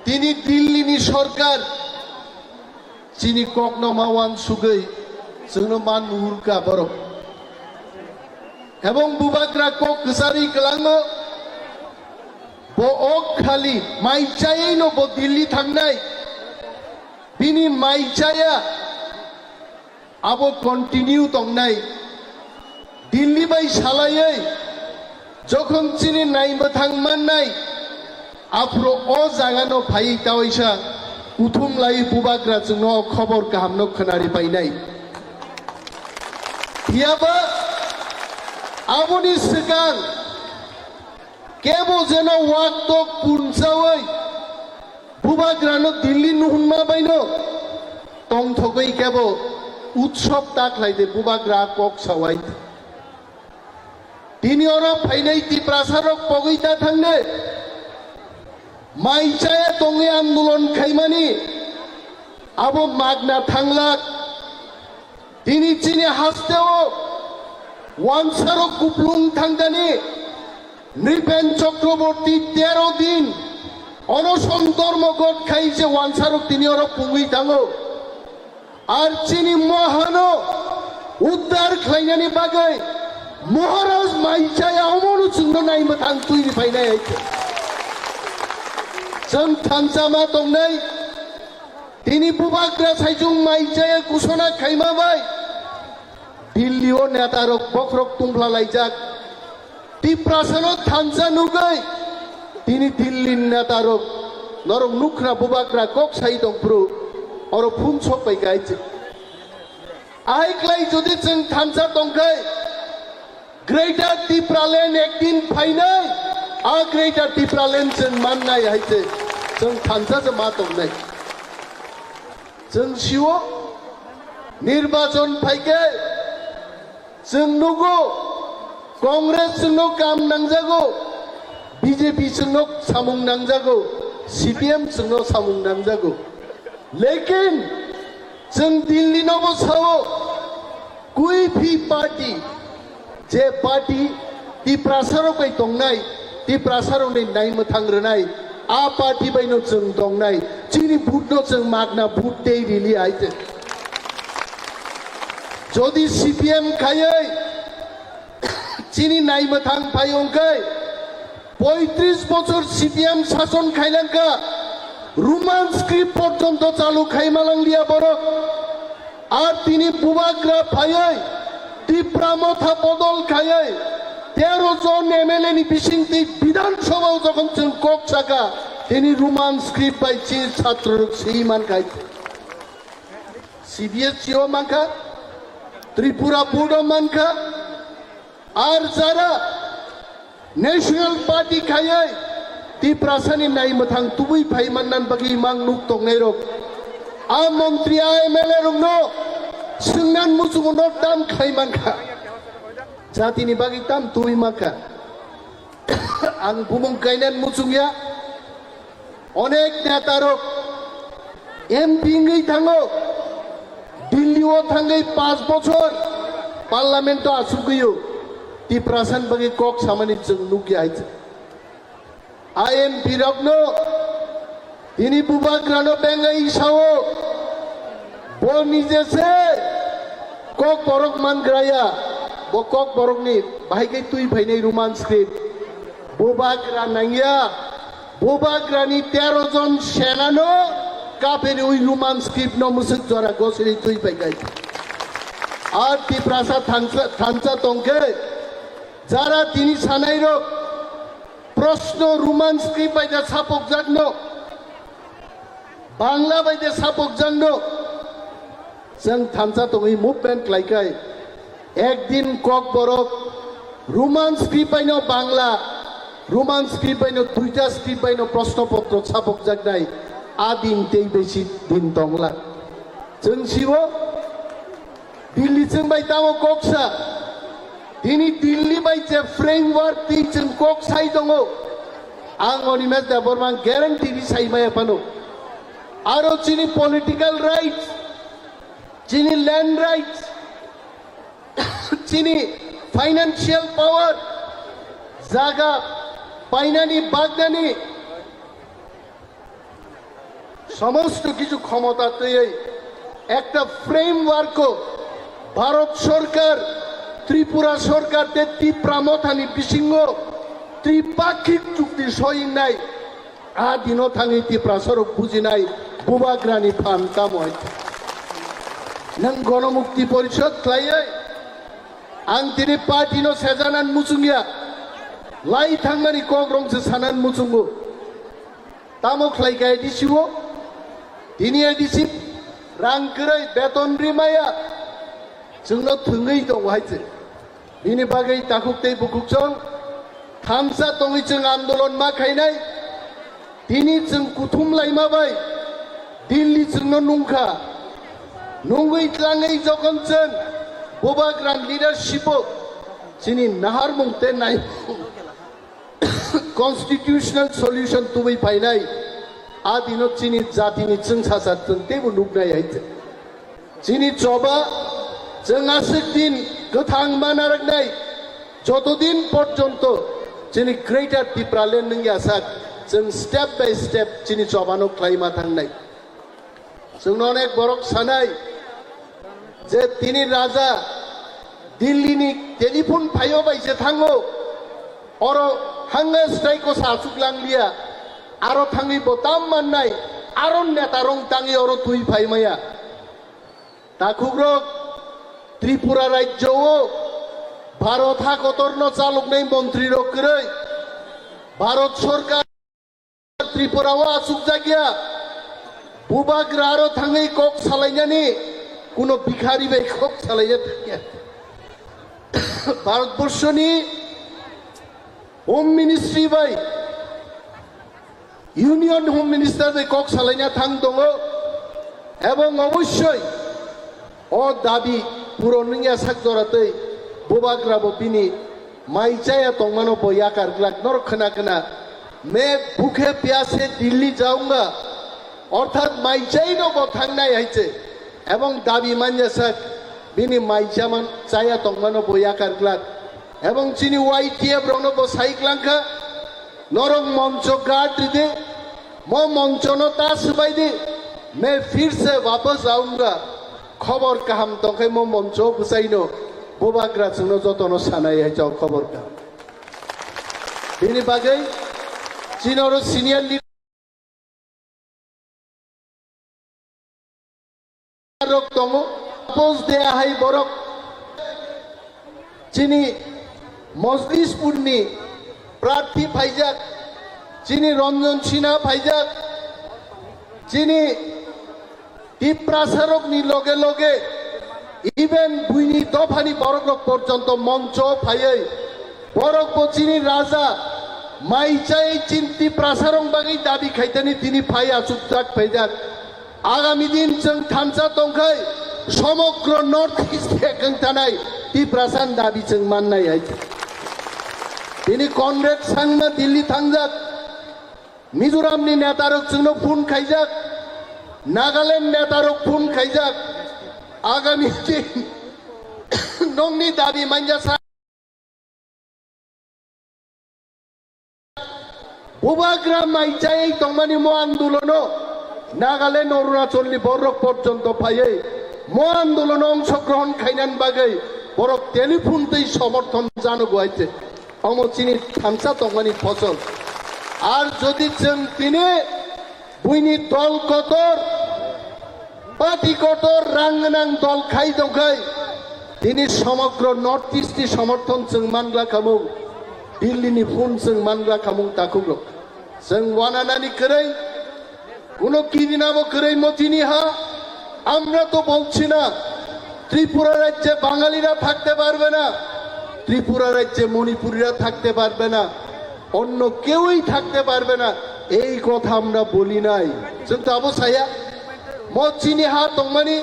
tini Delhi ni sorkar chini kokno ma wansugwi chwngno ma nuhurkha borok. Ebong Bubagra kok kwcharwi kwlangno, bo ok khali mai chayino bo Delhi thangnai, bini mai chaya abo continue tongnai. Delhi bai salaiwi jokhon chini naimwthang mannai, aphuru o jagano phaiwi tawaisa kuthum lai Bubagra chwngno o khobor kahamno khwnari painai. Phiyaba aboni swkang kebo jeno wak tok punchawi Bubagrano Delhi nuhunma baino tongthogwi kebo utsob ta khlaide Bubagra kok sawai. Tini oro phainai Tiprasarok pogwi ta thangde. Mai chaya tongwi andolon khaimani abo magna thanglak. Tini chini hasteo wansarok kuplung thangdani Nripen Chakraborty tero din onoson dormo got khai je wansarok tini oro pungwi thango. Ar chini mohano uddar khlainani bagwi Maharaj mai chaya omono chwngno naimwthang twi riphainai hai khe. Chwng thansa ma tongnai. Tini Bubagra saichung mai chaya kusona khaima bai Delhi o neta rok bokhorok tungphla laijak. Tiprasano thansa nugwi tini Delhi ni neta rok norok nukhna Bubagra kok sai tong phuru oro phung sok bai kai. Ai klai jodi chwng thansa tongkhai Greater Tipraland ekdin phainai, a Greater Tipraland chwng mannai hai se chwng thansa se ma tongnai. Chwng sio nirbachon phaikhe chwng nugo Congress chwngno kam nangjago, B J P chwngno samung nangjago, C P M chwngno samung nangjago. Lekin chwng Delhi nobo sao, kui phi party, je party Tiprasarok bai tongnai, Tiprasarokni naimwthang rwnai, a party baino chwng tongnai, chini vote no chwng magna vote tei rili hai se. Jodi C P M khaiwi chini naimwthang phai wngkhai, poitris bochor C P M sason khailangkha, Roman script porjonto chalu khaima langliya borok. Ar tini Bubagra phaiwi Tipra Motha bodol khaiwi tero jon M L A ni bisingtwi Bidhan Sabha o jokhon chwng kok saka, tini Roman script bai chi chhatrorok swi mankha. C B S E o mankha, Tripura Board o mankha, ar jara National Party khaiwi Tiprasani naimwthang tubui phai mannan bagwi mang nuk tongnairok. A montri, a M L A rokno swngnan muchungo no tam khlai mankha. Jatini bagwi tam tubui mankha. Ang bumung kainan muchungya. Onek neta rok M P wngwi thango, Delhi o thangwi panch bochor parliament o asugwi o, Tiprasan bagwi kok samani chwng nukya hai. A M P rokno tini Bubagrano bengwi sao, bo nije se Kokborok mangraya, bo Kokborokni bahai khe twi phainai Roman script. Bubagra nangya, Bubagrani tero jon senano kapeni ui Roman script no musuk jora gosiri twi phaikai. Ar Tiprasa thansa, thansa tongkhe, jara tini sanairok, Proshno Roman script bai da sapokjakno, Bangla bai da sapokjakno, chwng thansa tongwi movement klaikai. Ekdin Kokborok Roman script baino Bangla, Roman script baino duita script baino proshno potro sapokjaknai a din tei besi din tongla. Chwng sibo Delhi chwng bai tamo koksa. Tini Delhi bai je framework twi chwng kok sai tongo. Ang Animesh Debbarma ang guarantee ri sai maya phano. Aro chini political rights, chini land rights, chini financial power, jaga painani bagnani সমস্ত কিছু ক্ষমতা twiwi একটা framework-o Bharat Sarkar, Tripura Sarkar tei Tipra Mothani bisingo tripakhik chukti soinai, a dino thangwi Tiprasarok bujinai Bubagrani phan tamo hai. Nwng Ganamukti Porishad khlaiwi ang tini party-no sejanan muchungya, lai thangmani kok rongse sanan muchungo. Tamo khlai kha A D C o? Tini A D C rang kwrwi beton ri maya, chwngno thwngwi tongo hai se. Bini bagwi takhuk tei bukhuk chwng thansa tongwi chwng andolon ma khainai. Tini chwng kuthum laima bai Delhi chwngno nungkha. Nungwi tlangwi jokhon chwng Bubagrani leadership o chini naharmung tei naimung constitutional solution tubui phainai, a dino chini jatini chwngsacha chwng teibo nuknai hai se. Chini choba chwng aswk din kwthang ma narwknai, joto din porjonto chini Greater Tipraland wngya sak, chwng step by step chini chobano khlai ma thangnai. Chwngno onek borok sanai je tini raja Delhi ni telephone phaio bai se thango, oro hanga strike o sa achuk lang liya, aro thangwi bo tam mannai, aro neta rong tangwi oro twi phai maya. Takhukrok, Tripura rajyo o Bharat ha kotorno chaloknai montri rok kwrwi Bharat Sarkar Tripura o achukjakya, Bubagra aro thangwi kok salainani kuno bikhari bai kok salaina thangya. Bharatborshoni Home Ministry bai, Union Home Minister bai kok salaina thang tongo, ebong obossoi o dabi puron wngya sak jora tei Bubagra bo bini mai chaya tongmano bo yakar glak. Norok khna khna, "Main bhukhe pyase Delhi jaunga," orthat mai chaino bo thangnai hai se, ebong dabi manya sak bini mai chaman chaya tongmano bo yakar glak, ebong chini Y T F rokno bo sai glangkha, "Norok moncho guard ride, mo monchono ta swbai di, main phir se wapas aunga." Khobor kaham tongkhe mo moncho bwsaino Bubagra chwngno jotono sanai hai chao khobor kaham. Bini bagwi chini oro senior leader rok tongo, post de ahai borok chini Mojlispurni prarthi phaijak, chini Ranjan Sinha phaijak, chini Tiprasarokni loge loge even buini dophani borokrok porjonto moncho phaiwi borok bo chini raja mai chai chin Tiprasarok bagwi dabi khaitani tini phai achukjak phaijak. Agami din chwng thansa tongkhai somogro North East hekeng tanai Tiprasan dabi chwng mannai hai. Tini Conrad Sangma Delhi thangjak. Mizoramni netarok chwngno phone khaijak, Nagaland netarok phone khaijak, agami din nongni dabi manya sa Bubagra mai chai tongmani mo andolono Nagaland, Arunachalni borok porjonto phaiwi Mo andolono ongshogrohon khainani bagwi borok telephone tei somorthon jano guaite. Omo chini thansa tongmani phosol. Ar jodi chwng tini buini dol kotor, party kotor, rang gwnang dol khai tongkhai, tini somogro North East ni somorthon chwng mangla khamung, Delhi ni phone chwng mangla khamung takhukrok. Chwng wananani kwrwi, কোনো কিদিনাবো করেই মতিনি হা। আমরা তো বলছি না ত্রিপুরা রাজ্যে বাঙালিরা থাকতে পারবে না, ত্রিপুরা রাজ্যে মণিপুরিরা থাকতে পারবে না, অন্য কেউই থাকতে পারবে না, এই কথা আমরা বলি নাই। কিন্তু আবো সায়া, মতিনি হা তংমানি,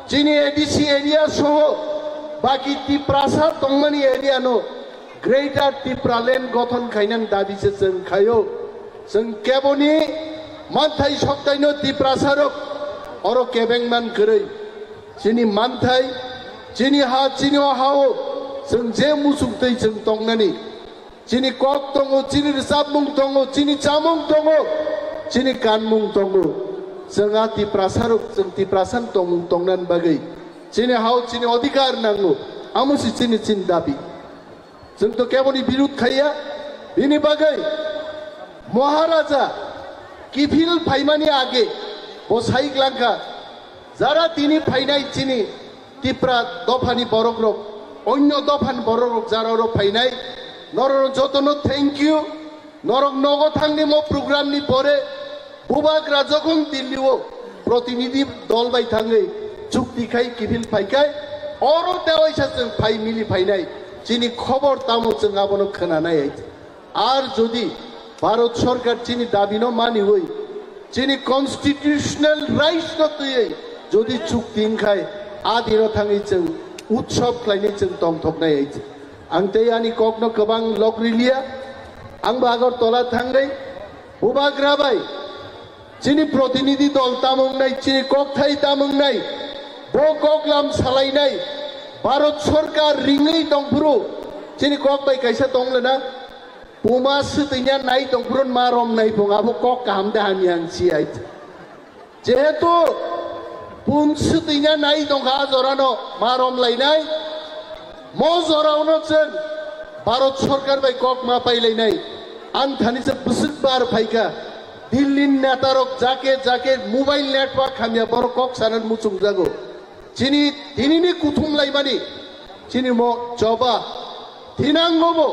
chini A D C area soho baki Tiprasa tongmani area no Greater Tipraland gothon khainani dabi se chwng khaio. Chwng keboni manthai soktaino Tiprasarok oro kebengman kwrwi. Chini manthai, chini ha, chini o hao chwng je muchung twi chwng tongnani. Chini kok tongo, chini rwchapmung tongo, chini chamung tongo, chini kanmung tongo. Chwng a Tiprasarok, chwng Tiprasan tongmung tongnani bagwi chini hao chini odhikar nango. Amo si chini, chini dabi. Chwng to keboni birud khaiya. Bini bagwi Maharaja kiphil phaimani age bo sai glangkha, jara tini phainai chini Tipra dophani borokrok, onyo dophani borokrok jara oro phainai, norokno jotono thank you. Norok nogo thangni mo program ni pore Bubagra jokhon Delhi o protinidhi dol bai thangwi chukti khai kiphil phaikhai, oro tewaisa chwng phai mili phainai, chini khobor tamo chwng abono khwnanai hai. Ar jodi Bharat Sarkar chini dabino maniwi, chini constitutional rights no twiwi jodi chukti wngkhai, a dino thangwi chwng utsob khlainai chwng tongthoknai hai. Ang tei ani kokno kwbang lok riliya, ang bo Agartala thangwi Bubagra bai chini protinidhi dol tamo wngnai, chini kokthai tamo wngnai, bo koklam salainai, Bharat Sarkar ringwi tongphuru chini kok bai kaisa tong lena, puma swtwina nai tongphuru ma romnai phung abo kok kaham de hamya ang si ai. Jehetu pun swtwina nai tongkha a jorano ma romlainai, mo jorano chwng Bharat Sarkar bai kok ma pailainai. Ang thani se bwswk bar phaikha, Delhi ni netarok jake jake mobile network hamya borok kok sanan muchungjago. Chini tinini kuthum laimani, chini mo choba, thinangobo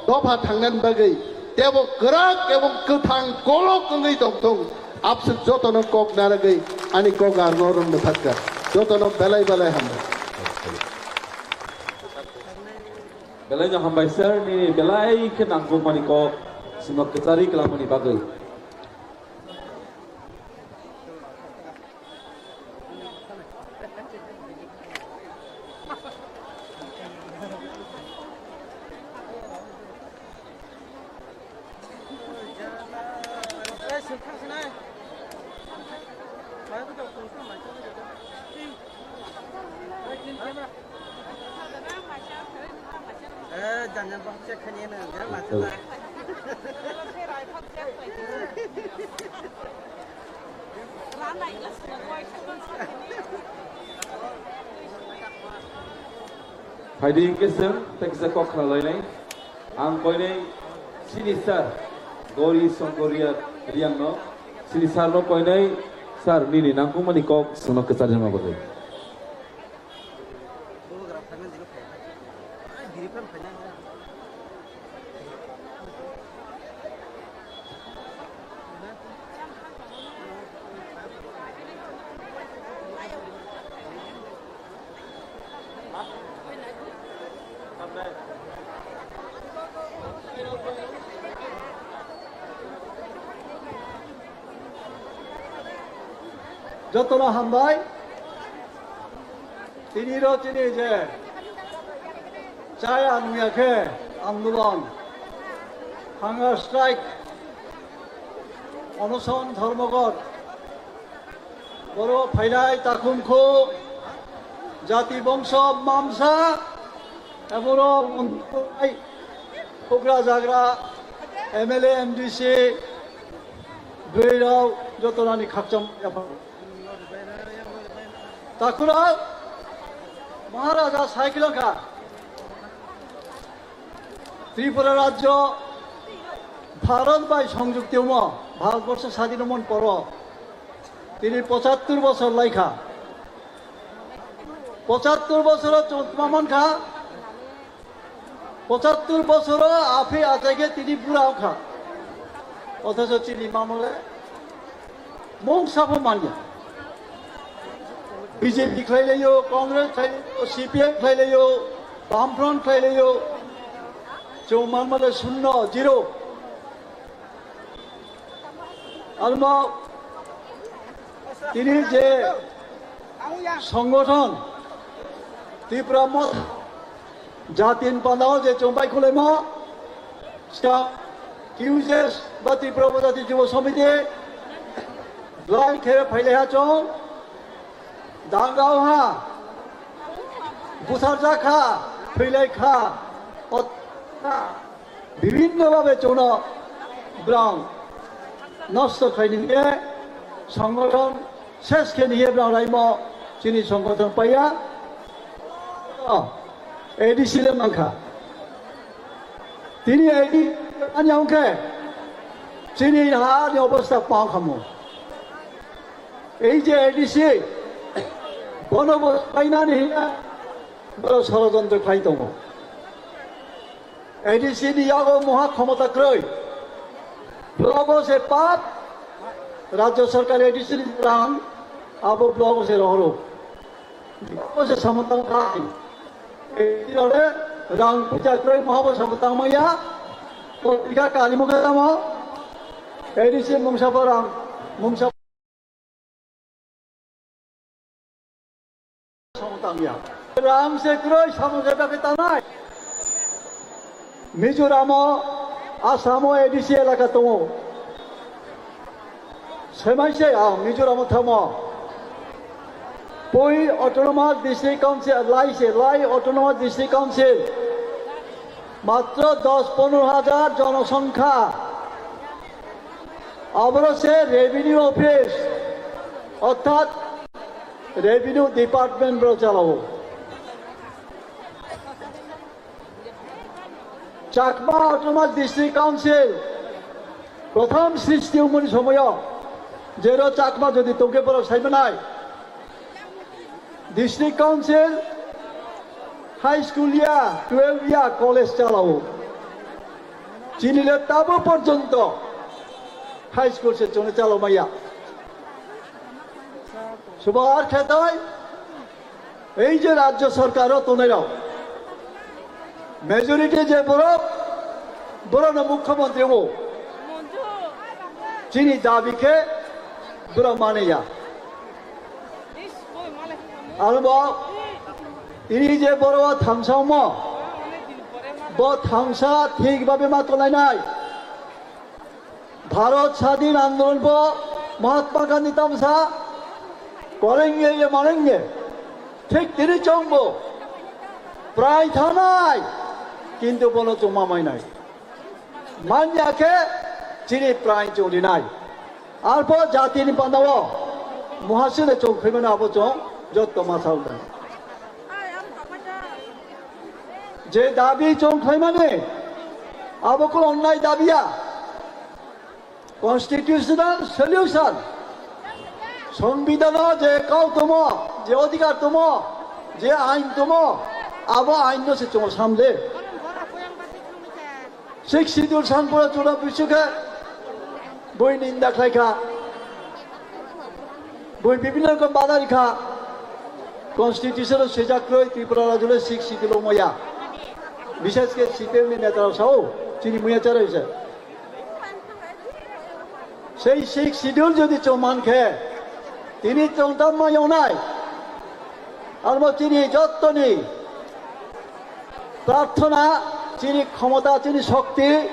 dopha thangnani bagwi tebo kwrak ebong kwthang kolok wngwi tongthung. Abswk jotono kok naragwi ani kok arno rwng mwthakka. Jotono belai belai hambai. Belai no hambai sir, nini belai khe nangkukmani kok sino kwchari kwlangmani bagwi. Eh, jangan bohong cek hanya nang, jangan macam lah. Phaidi hingke chwng tei kisa kok khwlainai. Ang koinai sini sir Gori Songkoria Riang no. Sini sir no koinai sir nini nangkukmani kok chwngno kwcharjakma bagwi. Jotono hambai. Tini ro tini je chaya nungya khe andolon, hunger strike, onoson, dhormoghat, boro phailai takhumkhu, jati bongso mamsa, eboro mantrai, hugra jagra, M L A, M D C, bwrwi rok jotonani khakchang yaphang. Takhura Maharaja saikilokha Tripura rajyo Bharat bai songjukti omo, Bharatborsho sadin omon poro tini pochattor bosor laikha. Pochattor bosoro chwng tma mankha, pochattor bosoro aphi achaikhe tini bura wngkha. Othocho chini mamole mungsa pho manya. B J P khlailaio, Congress khlailaio, C P M khlailaio, Bamfront khlailaio. Chwng manmale shunno, zero. Almo tini je songothon Tipra Motha jatin pandao je chwng bai khulaima, ska Q J S ba Tripura Jati Jubo Samiti, belai khe phailaiha chwng, dangao ha, busarjakha, thwilaikha, ot-, bibhinno bhabe chwngno brang nosto khaini hwnwi songothon ses khe niye brang raimo chini songothon paiya. O, A D C le mankha. Tini A D C ani hwnkhe chini ha ni obostha pang khamu. Ei je A D C bono bo painani hina boro sorojontro khlai tongo. A D C ni yago moha khomota kwrwi. Blogo se pap, rajyo sarkar A D C ni rang, abo blogo se rohoro. Blogo se samantang khai. A D C role rang puja kwrwi moha bo samantang maya. Potrika kali mukhe tamo. A D C mungsa bo rang, mungsa Samung tangya. Rang se kwrwi samung se bagwi tangnai. Mizoramo, Asamo A D C elaka tongo. Semai se, ah, Mizoramo thamo. Pui Autonomous District Council, lai se, lai Autonomous District Council. Matro dos ponero hajar jonosongkha. Aboro se revenue office, orthat revenue department boro chalao. Chakma Autonomous District Council prothom srishti wngmani somoyo jero Chakma jodi tongkhe borok saimanai. District Council, High School ya, twelve ya, college chalao. Chini le tabo porjonto High School se chwngno chalao maya. Subar khetai, ei je rajyo sarkar o tongnai rok, majority je borok, borokno mukhyamantri wngo. Chini dabi khe borok mani ya. Aro bo tini je borok o thamsa omo, bo thamsa thik babe ma tonglainai. Bharat Sadin Andolon bo Mahatma Gandhi tamsa korenge ye marenge. Thik tini chwngbo prai thanai, kintu bono chwng ma mainai. Manya khe chini prai chwng rinai. Arpho jatini pandao muhasile chwng khaimano abo chwng jotto ma saundai. Je dabi chwng khaimani abo khe onnai dabiya. Constitutional solution. Songbidano je kau tomo, je odhikar tomo, je ain tomo, abo ain no se chwng samle. Sixth Schedule sangpura chwla bisu khe bui ninda khlai kha. Bui bibhinno rokom bada ri kha. Constitution o swijak kwrwi Tripura rajyo le Sixth Schedule o maya. Bishes khe C P M ni neta rok sao, chini muya chara hise. Sei Sixth Schedule jodi chwng man khe, tini chwng tamo yongnai. Armo chini jottoni prarthona, chini khomota, chini shokti,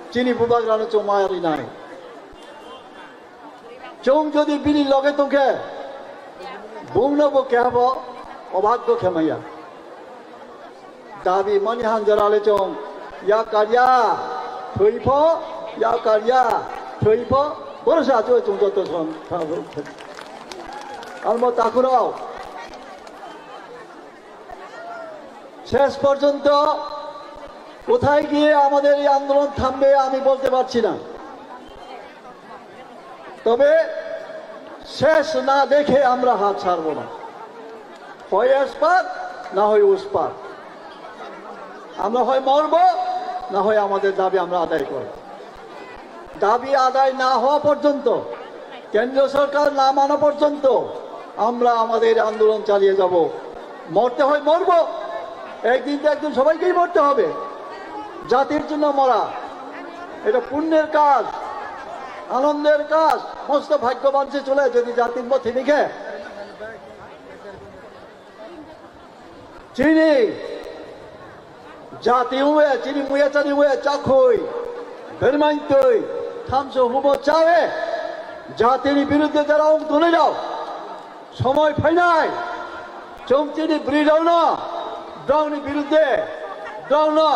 chini bubagrano chwng ma rinai. Chwng jodi bini loge tongkhe, bungno bo kehabo obhaggo khe maya. Dabi mani hanjara le chwng ya karya thwipho, ya karya thwipho, borok se achuk chwng joto song tha-, Almo takhurok, শেষ পর্যন্ত কোথায় গিয়ে আমাদের এই আন্দোলন থামবে আমি বলতে পারছি না। তবে শেষ না দেখে আমরা হাত ছাড়বো না। হয় এসপার, না হয় ওসপার। আমরা হয় মরবো, না হয় আমাদের দাবি আমরা আদায় করব। দাবি আদায় না হওয়া পর্যন্ত, কেন্দ্র সরকার না মানা পর্যন্ত আমরা আমাদের আন্দোলন চালিয়ে যাব। মরতে হয় মরবো, একদিন তো একদিন সবাইকেই মরতে হবে। জাতির জন্য মরা, এটা পুণ্যের কাজ, আনন্দের কাজ। মস্ত ভাগ্যবান সে চলে যদি জাতির পথে লিখে। Chini jati ue, chini muyachani ue, chakhoi, bermaintoi, thamso humo chawe, jatini biruddhe jara ong tonwi rao, somoi phainai, chwng chini bwrwi rao no, brao ni biruddhe, brao no,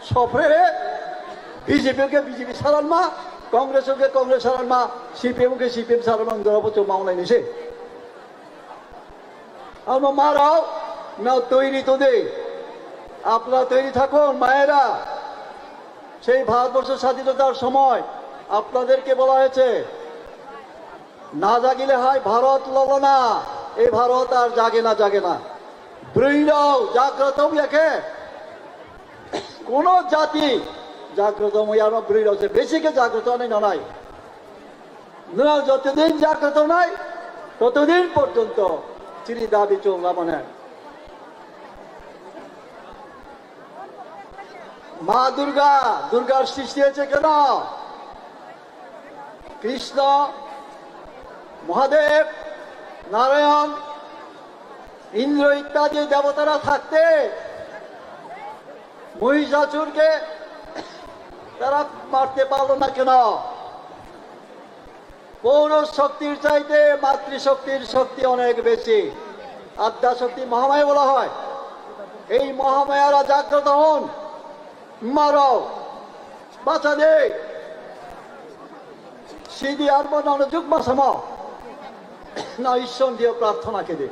sopre, B J P ke B J P saranma, Congress ke Congress saranma, C P M ke C P M saranma, ang jora bo chwng maung lai ni se. আমার মারাও না তৈরি তো দেই। আপনারা তৈরি থাকুন, মায়েরা। সেই ভারতবর্ষ স্বাধীনতার সময় আপনাদেরকে বলা হয়েছে, না জাগিলে হয় ভারত লড়ো না, এই ভারত আর জাগে না, জাগে না। ব্রুইরাও জাগ্রত ইয়াকে কোনো জাতি জাগ্রত ইয়ানো ব্রুইরাও সে বেশি কে জাগ্রত নেই না নাই। Nwng jotodin jagroto nai, totodin porjonto chini dabi chwng lamane. Ma Durga, Durgar srishti hoyeche keno? Krishno, Mahadev, Narayan, Indro ityadi debotara thakte Mihishasur ke tara marte parlo na keno? পৌরুষ শক্তির চাইতে মাতৃশক্তির শক্তি অনেক বেশি। আদ্যা শক্তি মহামায়া বলা হয়। এই মহামায়ারা জাগ্রত হন, মারো, বাঁচা দে। সিদি আর মনে যুগ মাসামা না ঈশ্বর দিয়ে প্রার্থনা কেদে।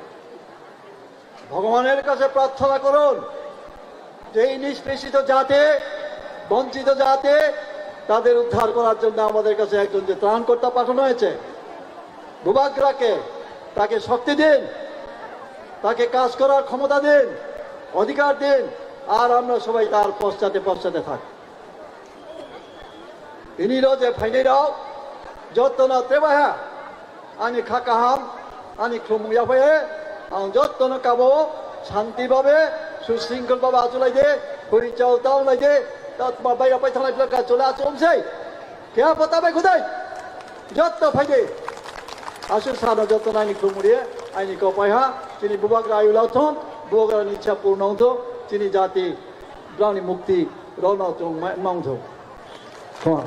ভগবানের কাছে প্রার্থনা করুন যে এই নিষ্পেষিত জাতি, বঞ্চিত জাতি, তাদের উদ্ধার করার জন্য আমাদের কাছে একজন যে ত্রাণকর্তা পাঠানো হয়েছে, বুবাগ্রাকে, তাকে শক্তি দিন, তাকে কাজ করার ক্ষমতা দিন, অধিকার দিন, আর আমরা সবাই তার পশ্চাতে পশ্চাতে থাকি। Tini ro je phainai rok jotono tebaiha ani kha kaham, ani khulumung yaphai ang jotono kabo shanti babe, susringkhol babe achulai de, khuri chao tao lai de, ta ma bai apai thanglai phlaka chole achomsai. Khe apa ta bai khudai? Jotto phai de. Asu sano jotono ani khulumung ri, ani kopai ha, chini bubagra ayu lao thon, bubagra ni ichha purno wng thon, chini jati brao ni mukti rok no chwng ma-, ma wng thon. Khoma.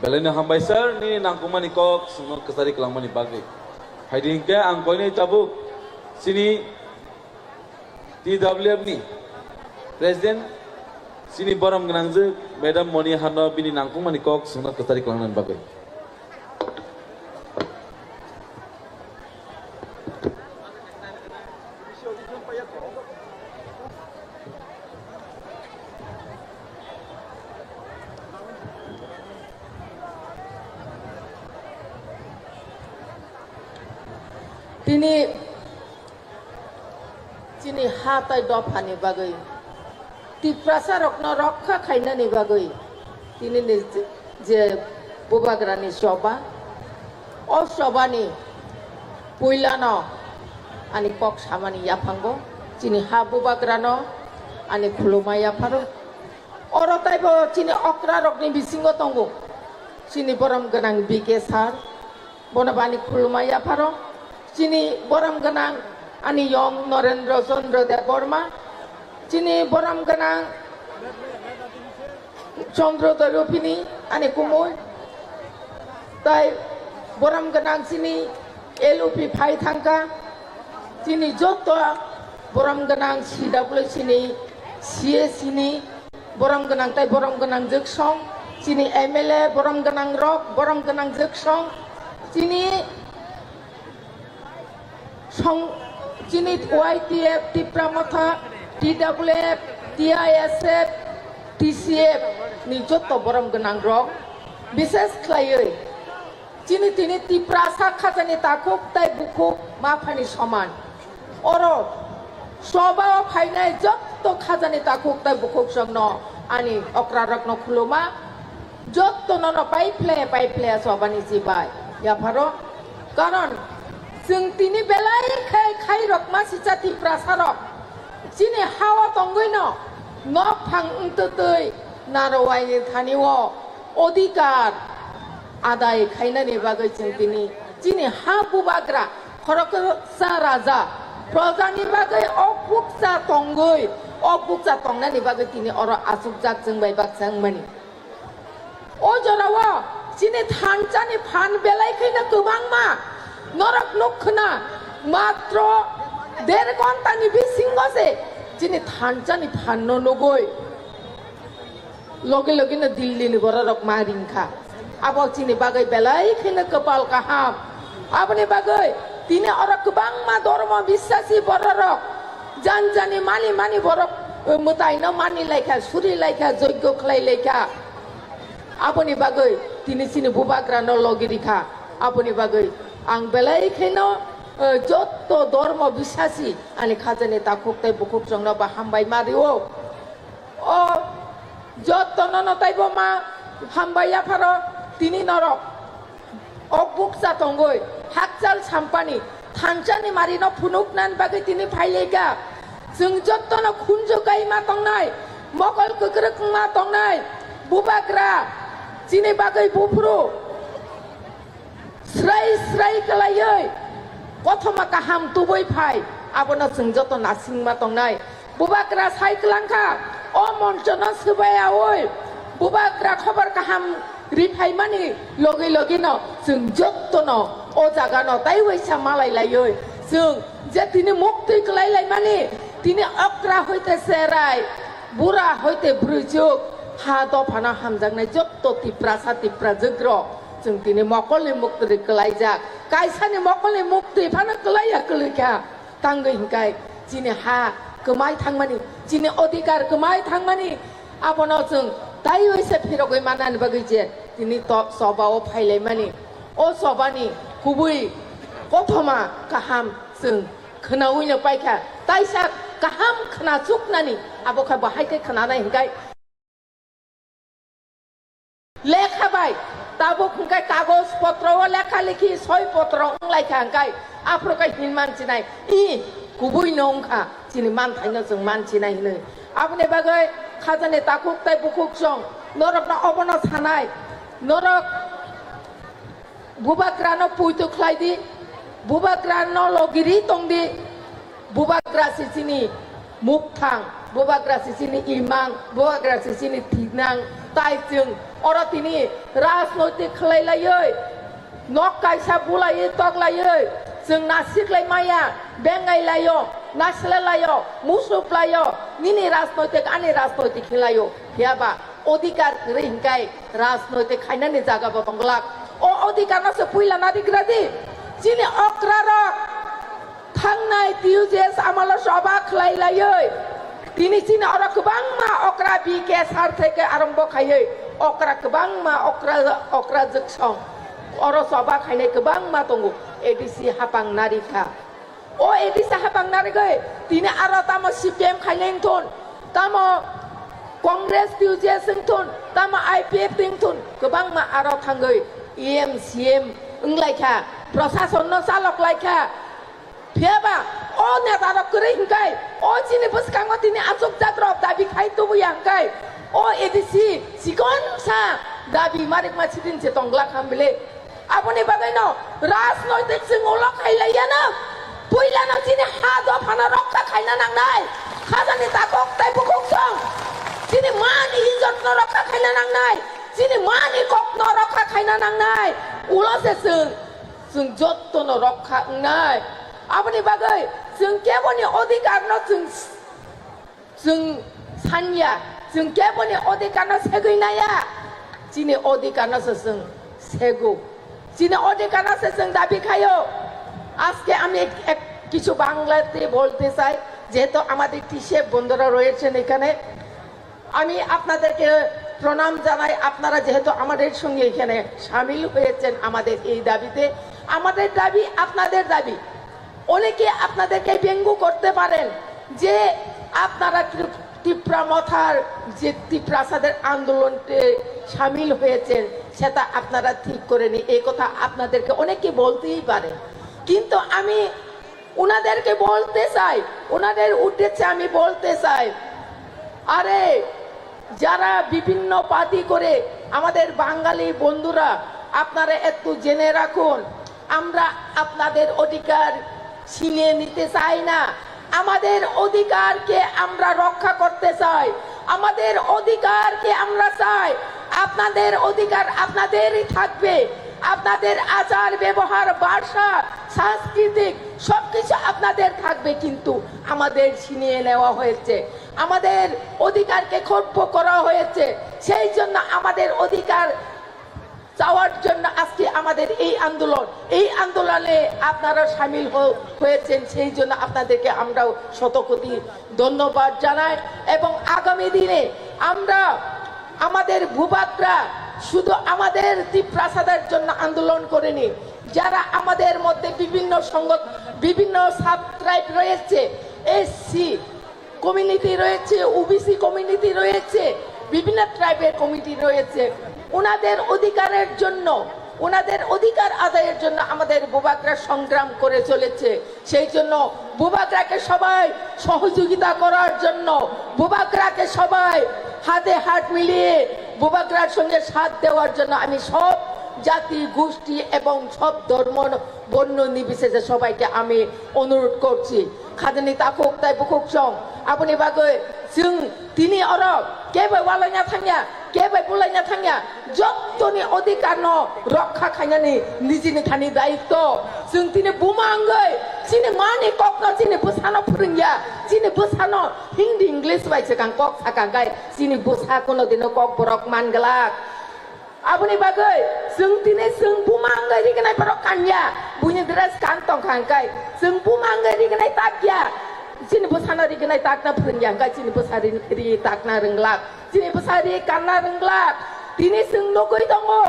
Belai no hambai sir, nini nangkukmani kok chwngno kwchari kwlangmani bagwi. Phaidi hinkhe ang koinwi tabuk chini T W F ni President chini borom gwnangjwk Madam Moni Hanno bini nangkukmani kok chwngno kwchari kwlangnani bagwi. Tini chini ha tai dophani bagwi, Tiprasa rokno rokha khainani bagwi tini ni je, je bubagrani choba, o chobani puilano ani kok samani yaphango chini ha bubagrano ani khuluma yapharo. Oro taibo chini okra rokni bisingo tongo chini borom gwnang B K sir, bono bani khuluma yapharo. Chini borom gwnang ani yong Norendra Chandra Debbarma, chini borom gwnang Chandra Dorupini ani kumui, tai borom gwnang chini L U P phai thangkha, chini joto borom gwnang C W C ni C A C ni borom gwnang tai borom gwnang jwksong, chini M L A borom gwnang rok, borom gwnang jwksong, chini Song chini Y T F, Tipra Motha, T W F, T I S F, T C F ni joto borom gwnang rok, bises khlaiwi chini tini Tiprasa khajani takhuk tai bukhuk ma phani soman. Oro soba o phainai joto khajani takhuk tai bukhuk songno ani okra rokno khuluma. Jotto nono pai phle, pai phle sobani chibai. Yapharo. Karon, chwng tini belai khai khai rok ma sisa Tiprasa rok. Chini hao tongwi no, nok phang wngtwtwi, narwai ni thani o odhikar adai khainani bagwi chwng tini chini ha bubagra, khoroksa raja, projani bagwi o bukcha tongwi, o bukcha tongnani bagwi tini oro achukjak chwng bai baksa wngmani. O jorao chini thansa ni phan belai khaino kwbangma norok nuk khna, matro der ghonta ni bisingo se chini thansa ni phan no nugwi logi logi no Delhi ni borok rok ma ring kha. Abo chini bagwi belai khaino kwpal kaham. Aboni bagwi tini oro kwbangma dormo biswasi borok rok jan jani mani mani borok, eh, mwtai no mani lai kha, suri lai kha, joigyo khlai lai kha. Aboni bagwi tini chini bubagra no logi rikha. Aboni bagwi ang belai kheno, eh, jotto dormo bisasi ani khajani takhuk tei bukhuk chwngno ba hambai ma rio. O jotto no no taibo ma hambai yapharo tini norok. O bukcha tongwi hakchal sampani thansani marino phunuknani bagwi tini phailaika. Chwng jottono khunju kai ma tongnai, mokol kwkrwk wngma tongnai, bubagra chini bagwi buphuru srai srai kwlaiwi kothoma kaham tubui phai, abono chwng joto nasingma tongnai. Bubagra sai kwlangkha, o monchono swbaiyaui bubagra khobor kaham riphaimani logi logino chwng jottono o jagano tai waisa malai laiwi chwng je tini muktwi kwlai laimani, tini okra hoite cherai, bura hoite bwrwichuk, ha dophano hamjaknai jotto Tiprasa Tiprajwk rok chwng tini mokolni muktwi kwlaijak, kaisani mokolni muktwi phano kwlaiya kwlwikha. Tangwi hinkai chini ha kwmai thangmani, chini odhikar kwmai thangmani, abono chwng taiwi se phirogwi manani bagwi je tini to soba o phailaimani. O sobani kubui kothoma kaham chwng khwnawino paikha, taisa kaham khwnachuknani abo kha bahai khe khwnanai hinkai. Lekha bai, tabuk hwnkhe kagoj potro o lekha lekhi soi potro wnglaikha hwnkhe, aphuru khe hin manchinai, i kubui no wngkha, chini manthaino chwng manchinai hinwi. Aboni bagwi khajani takhuk tei bukhuk chwng norokno obono sanai, norok Bubagrano puitu khlai di, bubagrano logiri tong di, bubagra si chini mukthang, bubagra si chini imang, bubagra si chini thinang, tai chwng oro tini rajnoitik khlai laiwi, nok kaisa bulaiwi tok laiwi, chwng nasik lai maya, bengai laio, nasle laio, musup laio, nini rajnoitik, ani rajnoitik khe laio, phiya ba? Odhikar kwrwi hinkai rajnoitik khainani jaga bo tongglak. O odhikar no se puila narigra di. Chini okra rok thangnai T U J S amalo soba khlai laiwi. Tini chini oro kwbangma okra B K sar theke arombo khaiwi okra kwbangma okra, okra jwksong oro soba khainai kwbangma tongo. A D C hapang narikha. O A D C hapang narigwi tini aro tamo C P M khainai wngthun, tamo Congress T U J S wngthun, tamo I P F T wngthun, kwbangma aro thangwi E M, C M wnglaikha, prosasonno chaloklaikha. Phiyaba o netarok kwrwi hinkai o chini bwskango tini achukjak rok dabi khai tubuya hinkai o A D C chikonsa dabi marikma sidin se tongglak ham bile. Aboni bagwino rajnoitik chwng ulo khailaiya no. Puilano chini ha dophano rokha khaina nangnai. Khajani takhuk tai bukhuk chwng. Chini mani ijotno rokha khaina nangnai. Chini mani kokno rokha khaina nangnai. Ulo se chwng, chwng jottono rokha wngnai. Aboni bagwi chwng keboni odhikarno chwng Chwng sanya, chwng keboni odhikarno segwi naya. Chini odhikarno se chwng sego. Chini odhikarno se chwng dabi khaio. Aske ami ek, ek, কিছু বাংলাতে বলতে চাই, যেহেতু আমাদের টিসিএফ বন্ধুরা রয়েছেন এখানে। আমি আপনাদেরকে প্রণাম জানাই, আপনারা যেহেতু আমাদের সঙ্গে এখানে সামিল হয়েছেন আমাদের এই দাবিতে। আমাদের দাবি আপনাদের দাবি। অনেকে আপনাদেরকে ব্যঙ্গ করতে পারেন যে আপনারা ত্রিপ-, তিপ্রা মথার যে তিপ্রাসাদের আন্দোলনে সামিল হয়েছেন, সেটা আপনারা ঠিক করেনি, এই কথা আপনাদেরকে অনেকে বলতেই পারে। কিন্তু আমি ওনাদেরকে বলতে চাই, ওনাদের উদ্দেশ্যে আমি বলতে চাই, আরে, যারা বিভিন্ন পার্টি করে আমাদের বাঙালি বন্ধুরা, আপনারা একটু জেনে রাখুন, আমরা আপনাদের অধিকার ছিনিয়ে নিতে চাই না। আমাদের অধিকারকে আমরা রক্ষা করতে চাই, আমাদের অধিকারকে আমরা চাই। আপনাদের অধিকার আপনাদেরই থাকবে, আপনাদের আচার ব্যবহার, ভাষা, সাংস্কৃতিক সবকিছু আপনাদের থাকবে, কিন্তু আমাদের ছিনিয়ে নেওয়া হয়েছে, আমাদের অধিকারকে খর্ব করা হয়েছে। সেই জন্য আমাদের অধিকার চাওয়ার জন্য আজকে আমাদের এই আন্দোলন। এই আন্দোলনে আপনারা সামিল হ-, হয়েছেন, সেই জন্য আপনাদেরকে আমরাও শতকোটি ধন্যবাদ জানাই। এবং আগামী দিনে আমরা, আমাদের ভূভাগরা শুধু আমাদের তিপ্রাসাদের জন্য আন্দোলন করেনি, যারা আমাদের মধ্যে বিভিন্ন সংগঠন, বিভিন্ন সাব ট্রাইব রয়েছে, এসসি কমিউনিটি রয়েছে, ওবিসি কমিউনিটি রয়েছে, বিভিন্ন ট্রাইবের কমিটি রয়েছে, ওনাদের অধিকারের জন্য, ওনাদের অধিকার আদায়ের জন্য আমাদের ভূভাগরা সংগ্রাম করে চলেছে। সেই জন্য ভূভাগরাকে সবাই সহযোগিতা করার জন্য, ভূভাগরাকে সবাই হাতে হাত মিলিয়ে ভূভাগরার সঙ্গে সাথ দেওয়ার জন্য আমি সব জাতি, গোষ্ঠী এবং সব ধর্ম, বর্ণ নির্বিশেষে সবাইকে আমি অনুরোধ করছি। Khajani takhuk tai bukhuk song, aboni bagwi chwng tini oro kebo walaina thangya, kebo bulaina thangya, jottoni odhikar no rokha khainani nijini thani daitto. Chwng tini buma wngwi chini mani kokno chini bwsano phwrwngya, chini bwsano Hindi English bai swkang kok sakang kai chini bwsa kuno dino kok borok man glak. Aboni bagwi chwng tini chwng buma wngwi rignai borok kanya, buini dress kan tongkha hwnkhe chwng buma wngwi rignai takya, chini bwsano rignai takna phwrwngya hwnkhe chini bwsa ri, ri takna rwnglak, chini bwsa ri kanna rwnglak. Tini chwng nugwi tongo,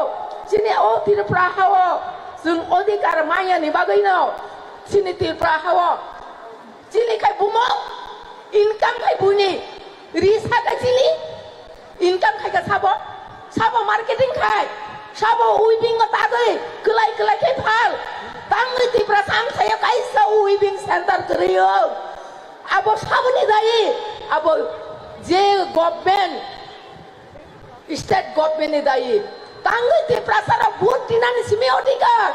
chini o Tripura hao chwng odhikar manyani bagwino chini Tripura hao chini khai bumung income khai buini ri saka chini income khai ka sabo, sabo marketing khai, sabo weaving o tagwi kwlai kwlai khe phal. Tangwi Tiprasa ang sayo kaisa weaving center kwrwi o. Abo saboni dayi, abo je government, state government ni dayi. Tangwi Tiprasa rok vote rinani simi odhikar.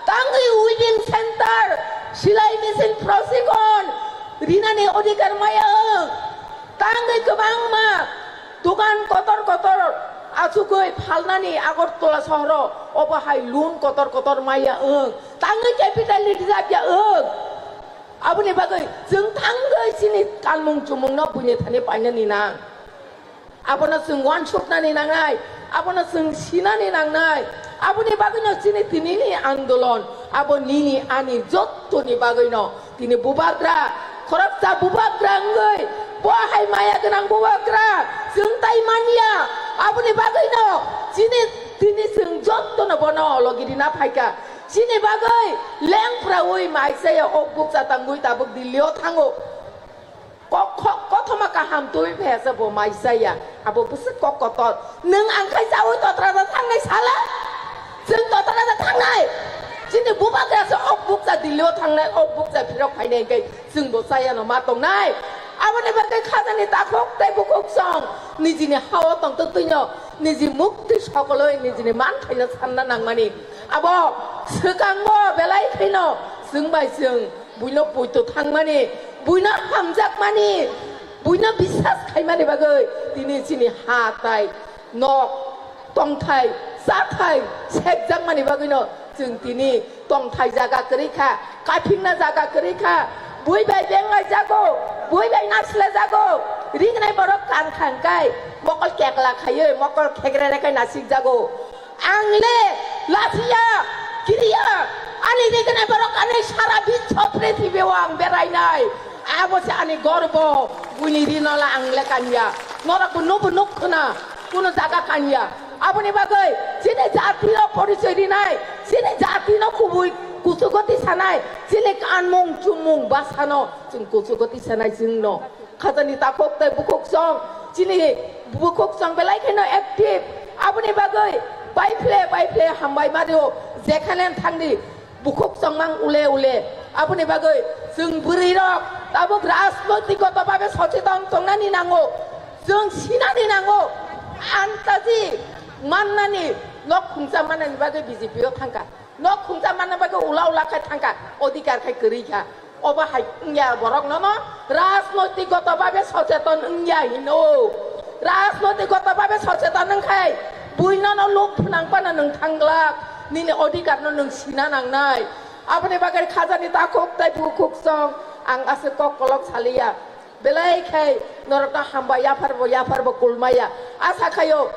Tangwi weaving center, silai machine, prosikon rinani odhikar maya wng. Tangwi kwbangma dogan kotor kotor achugwi phalnani Agartala sohoro, obo hai loan kotor kotor maya wng. Tangwi capital ni rijak ya wng. Aboni bagwi chwng tangwi chini kanmung chumungno buini thani painani nang. Abono chwng uansuknani nangnai, abono chwng sinani nangnai. Aboni bagwino chini tinini andolon, abo nini ani jottoni bagwino tini bubagra, khoroksa bubagra wngwi, bo hai maya gwnang bubagra chwng tai manya. Aboni bagwino chini tini chwng jottono bono logi rina phaikha. Chini bagwi lengphraui mai chaya ok bukcha tangwi tabuk Delhi-o thango. Kok, kok, kothoma kaham twi phaiya se bo mai chaya. Abo bwswk kok kotor. Nwng ang khai chaui totra da thangnai sala? Chwng totra da thangnai? Chini bubagra se ok bukcha Delhi-o thangnai, ok bukcha phirok phainai hwnkhe chwng bo chaya no ma tongnai. Aboni bagwi khajani takhuk tei bukhuk song nijini ha-o tongtwk twino niji mukti sokoloi nijini manthaino sanna nangmani. Abo swkango belai kheno chwng bai chwng buino poito thangmani, buino hamjakmani, buino biswas khaimani bagwi tini chini ha tai nok, tongthai, chathai sekjakmani bagwino chwng tini tongthai jaga kwrwi kha, kaphikna jaga kwrwi kha, bui bai benglai jago, bui bai nasilai jago, ringnai borok kan khan kai, mokol kekla khaiwi, mokol khekrere khai nasik jago. Ang le lachiya, kiriya, Ani dikene borok ani sara biswa prithibi o ang berainai. Abo se ani gorbo, buini rinola ang le kanya. Norok bo nubo nuk khna, kuno jaga kanya. Aboni bagwi chini jati no porichoi rinai, chini jati no kubui kuchugoti sanai, chini kanmung chumung basano chwng kuchugoti sanai chwngno. Khajani takhuk tei bukhuksong, chini bukhuksong belai kheno active. Aboni bagwi baiphle baiphle hambai mario, jekhane thangdi bukhuksong mang ule ule. Aboni bagwi chwng bwrwi rok tabuk rajnoitik goto babe socheton tongnani nango, chwng sinani nango, antaji mannani nok khungsa mannani bagwi B J P o thangkha. Nok khungsa manna bagwi ula ula khai thangkha, odhikar khai kwrwi kha. Obo hai wngya borok nono rajnoitik goto babe socheton wngya hino. Rajnoitik goto babe socheton wngkhai bui nono luk phnang pano nwng thanglak, nini odhikar no nwng sina nangnai. Aboni bagwi khajani takhuk tei bukhuksong ang aswk kok kolok saliya. Belai khai norokno hambai yapharbo yapharbo kulmaya. Asa khaio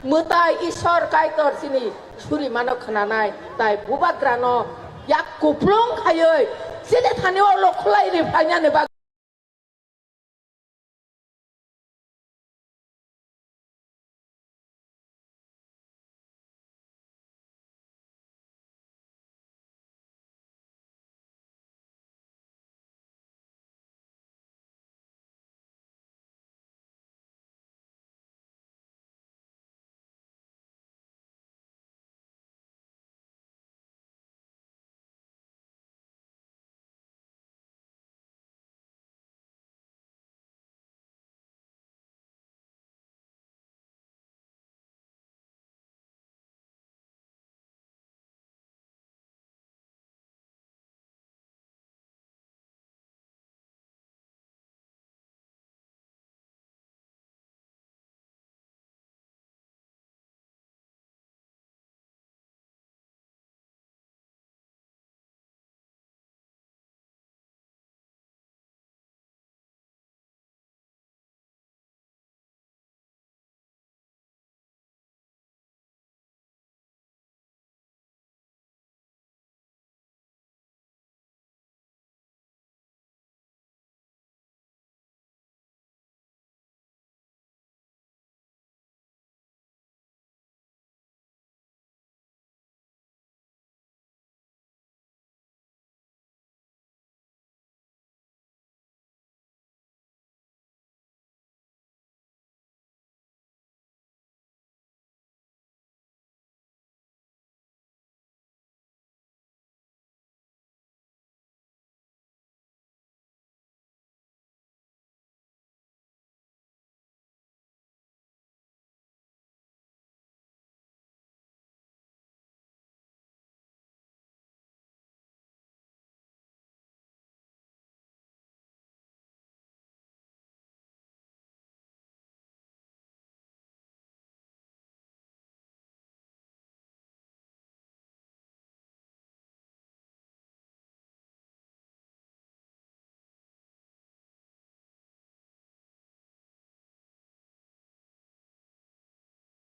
mwtai Ishwar Kaitor chini suri mano khwnanai, tai bubagrano yak kuplung khaioi chini thani o lokhulai ri phainani bagwi.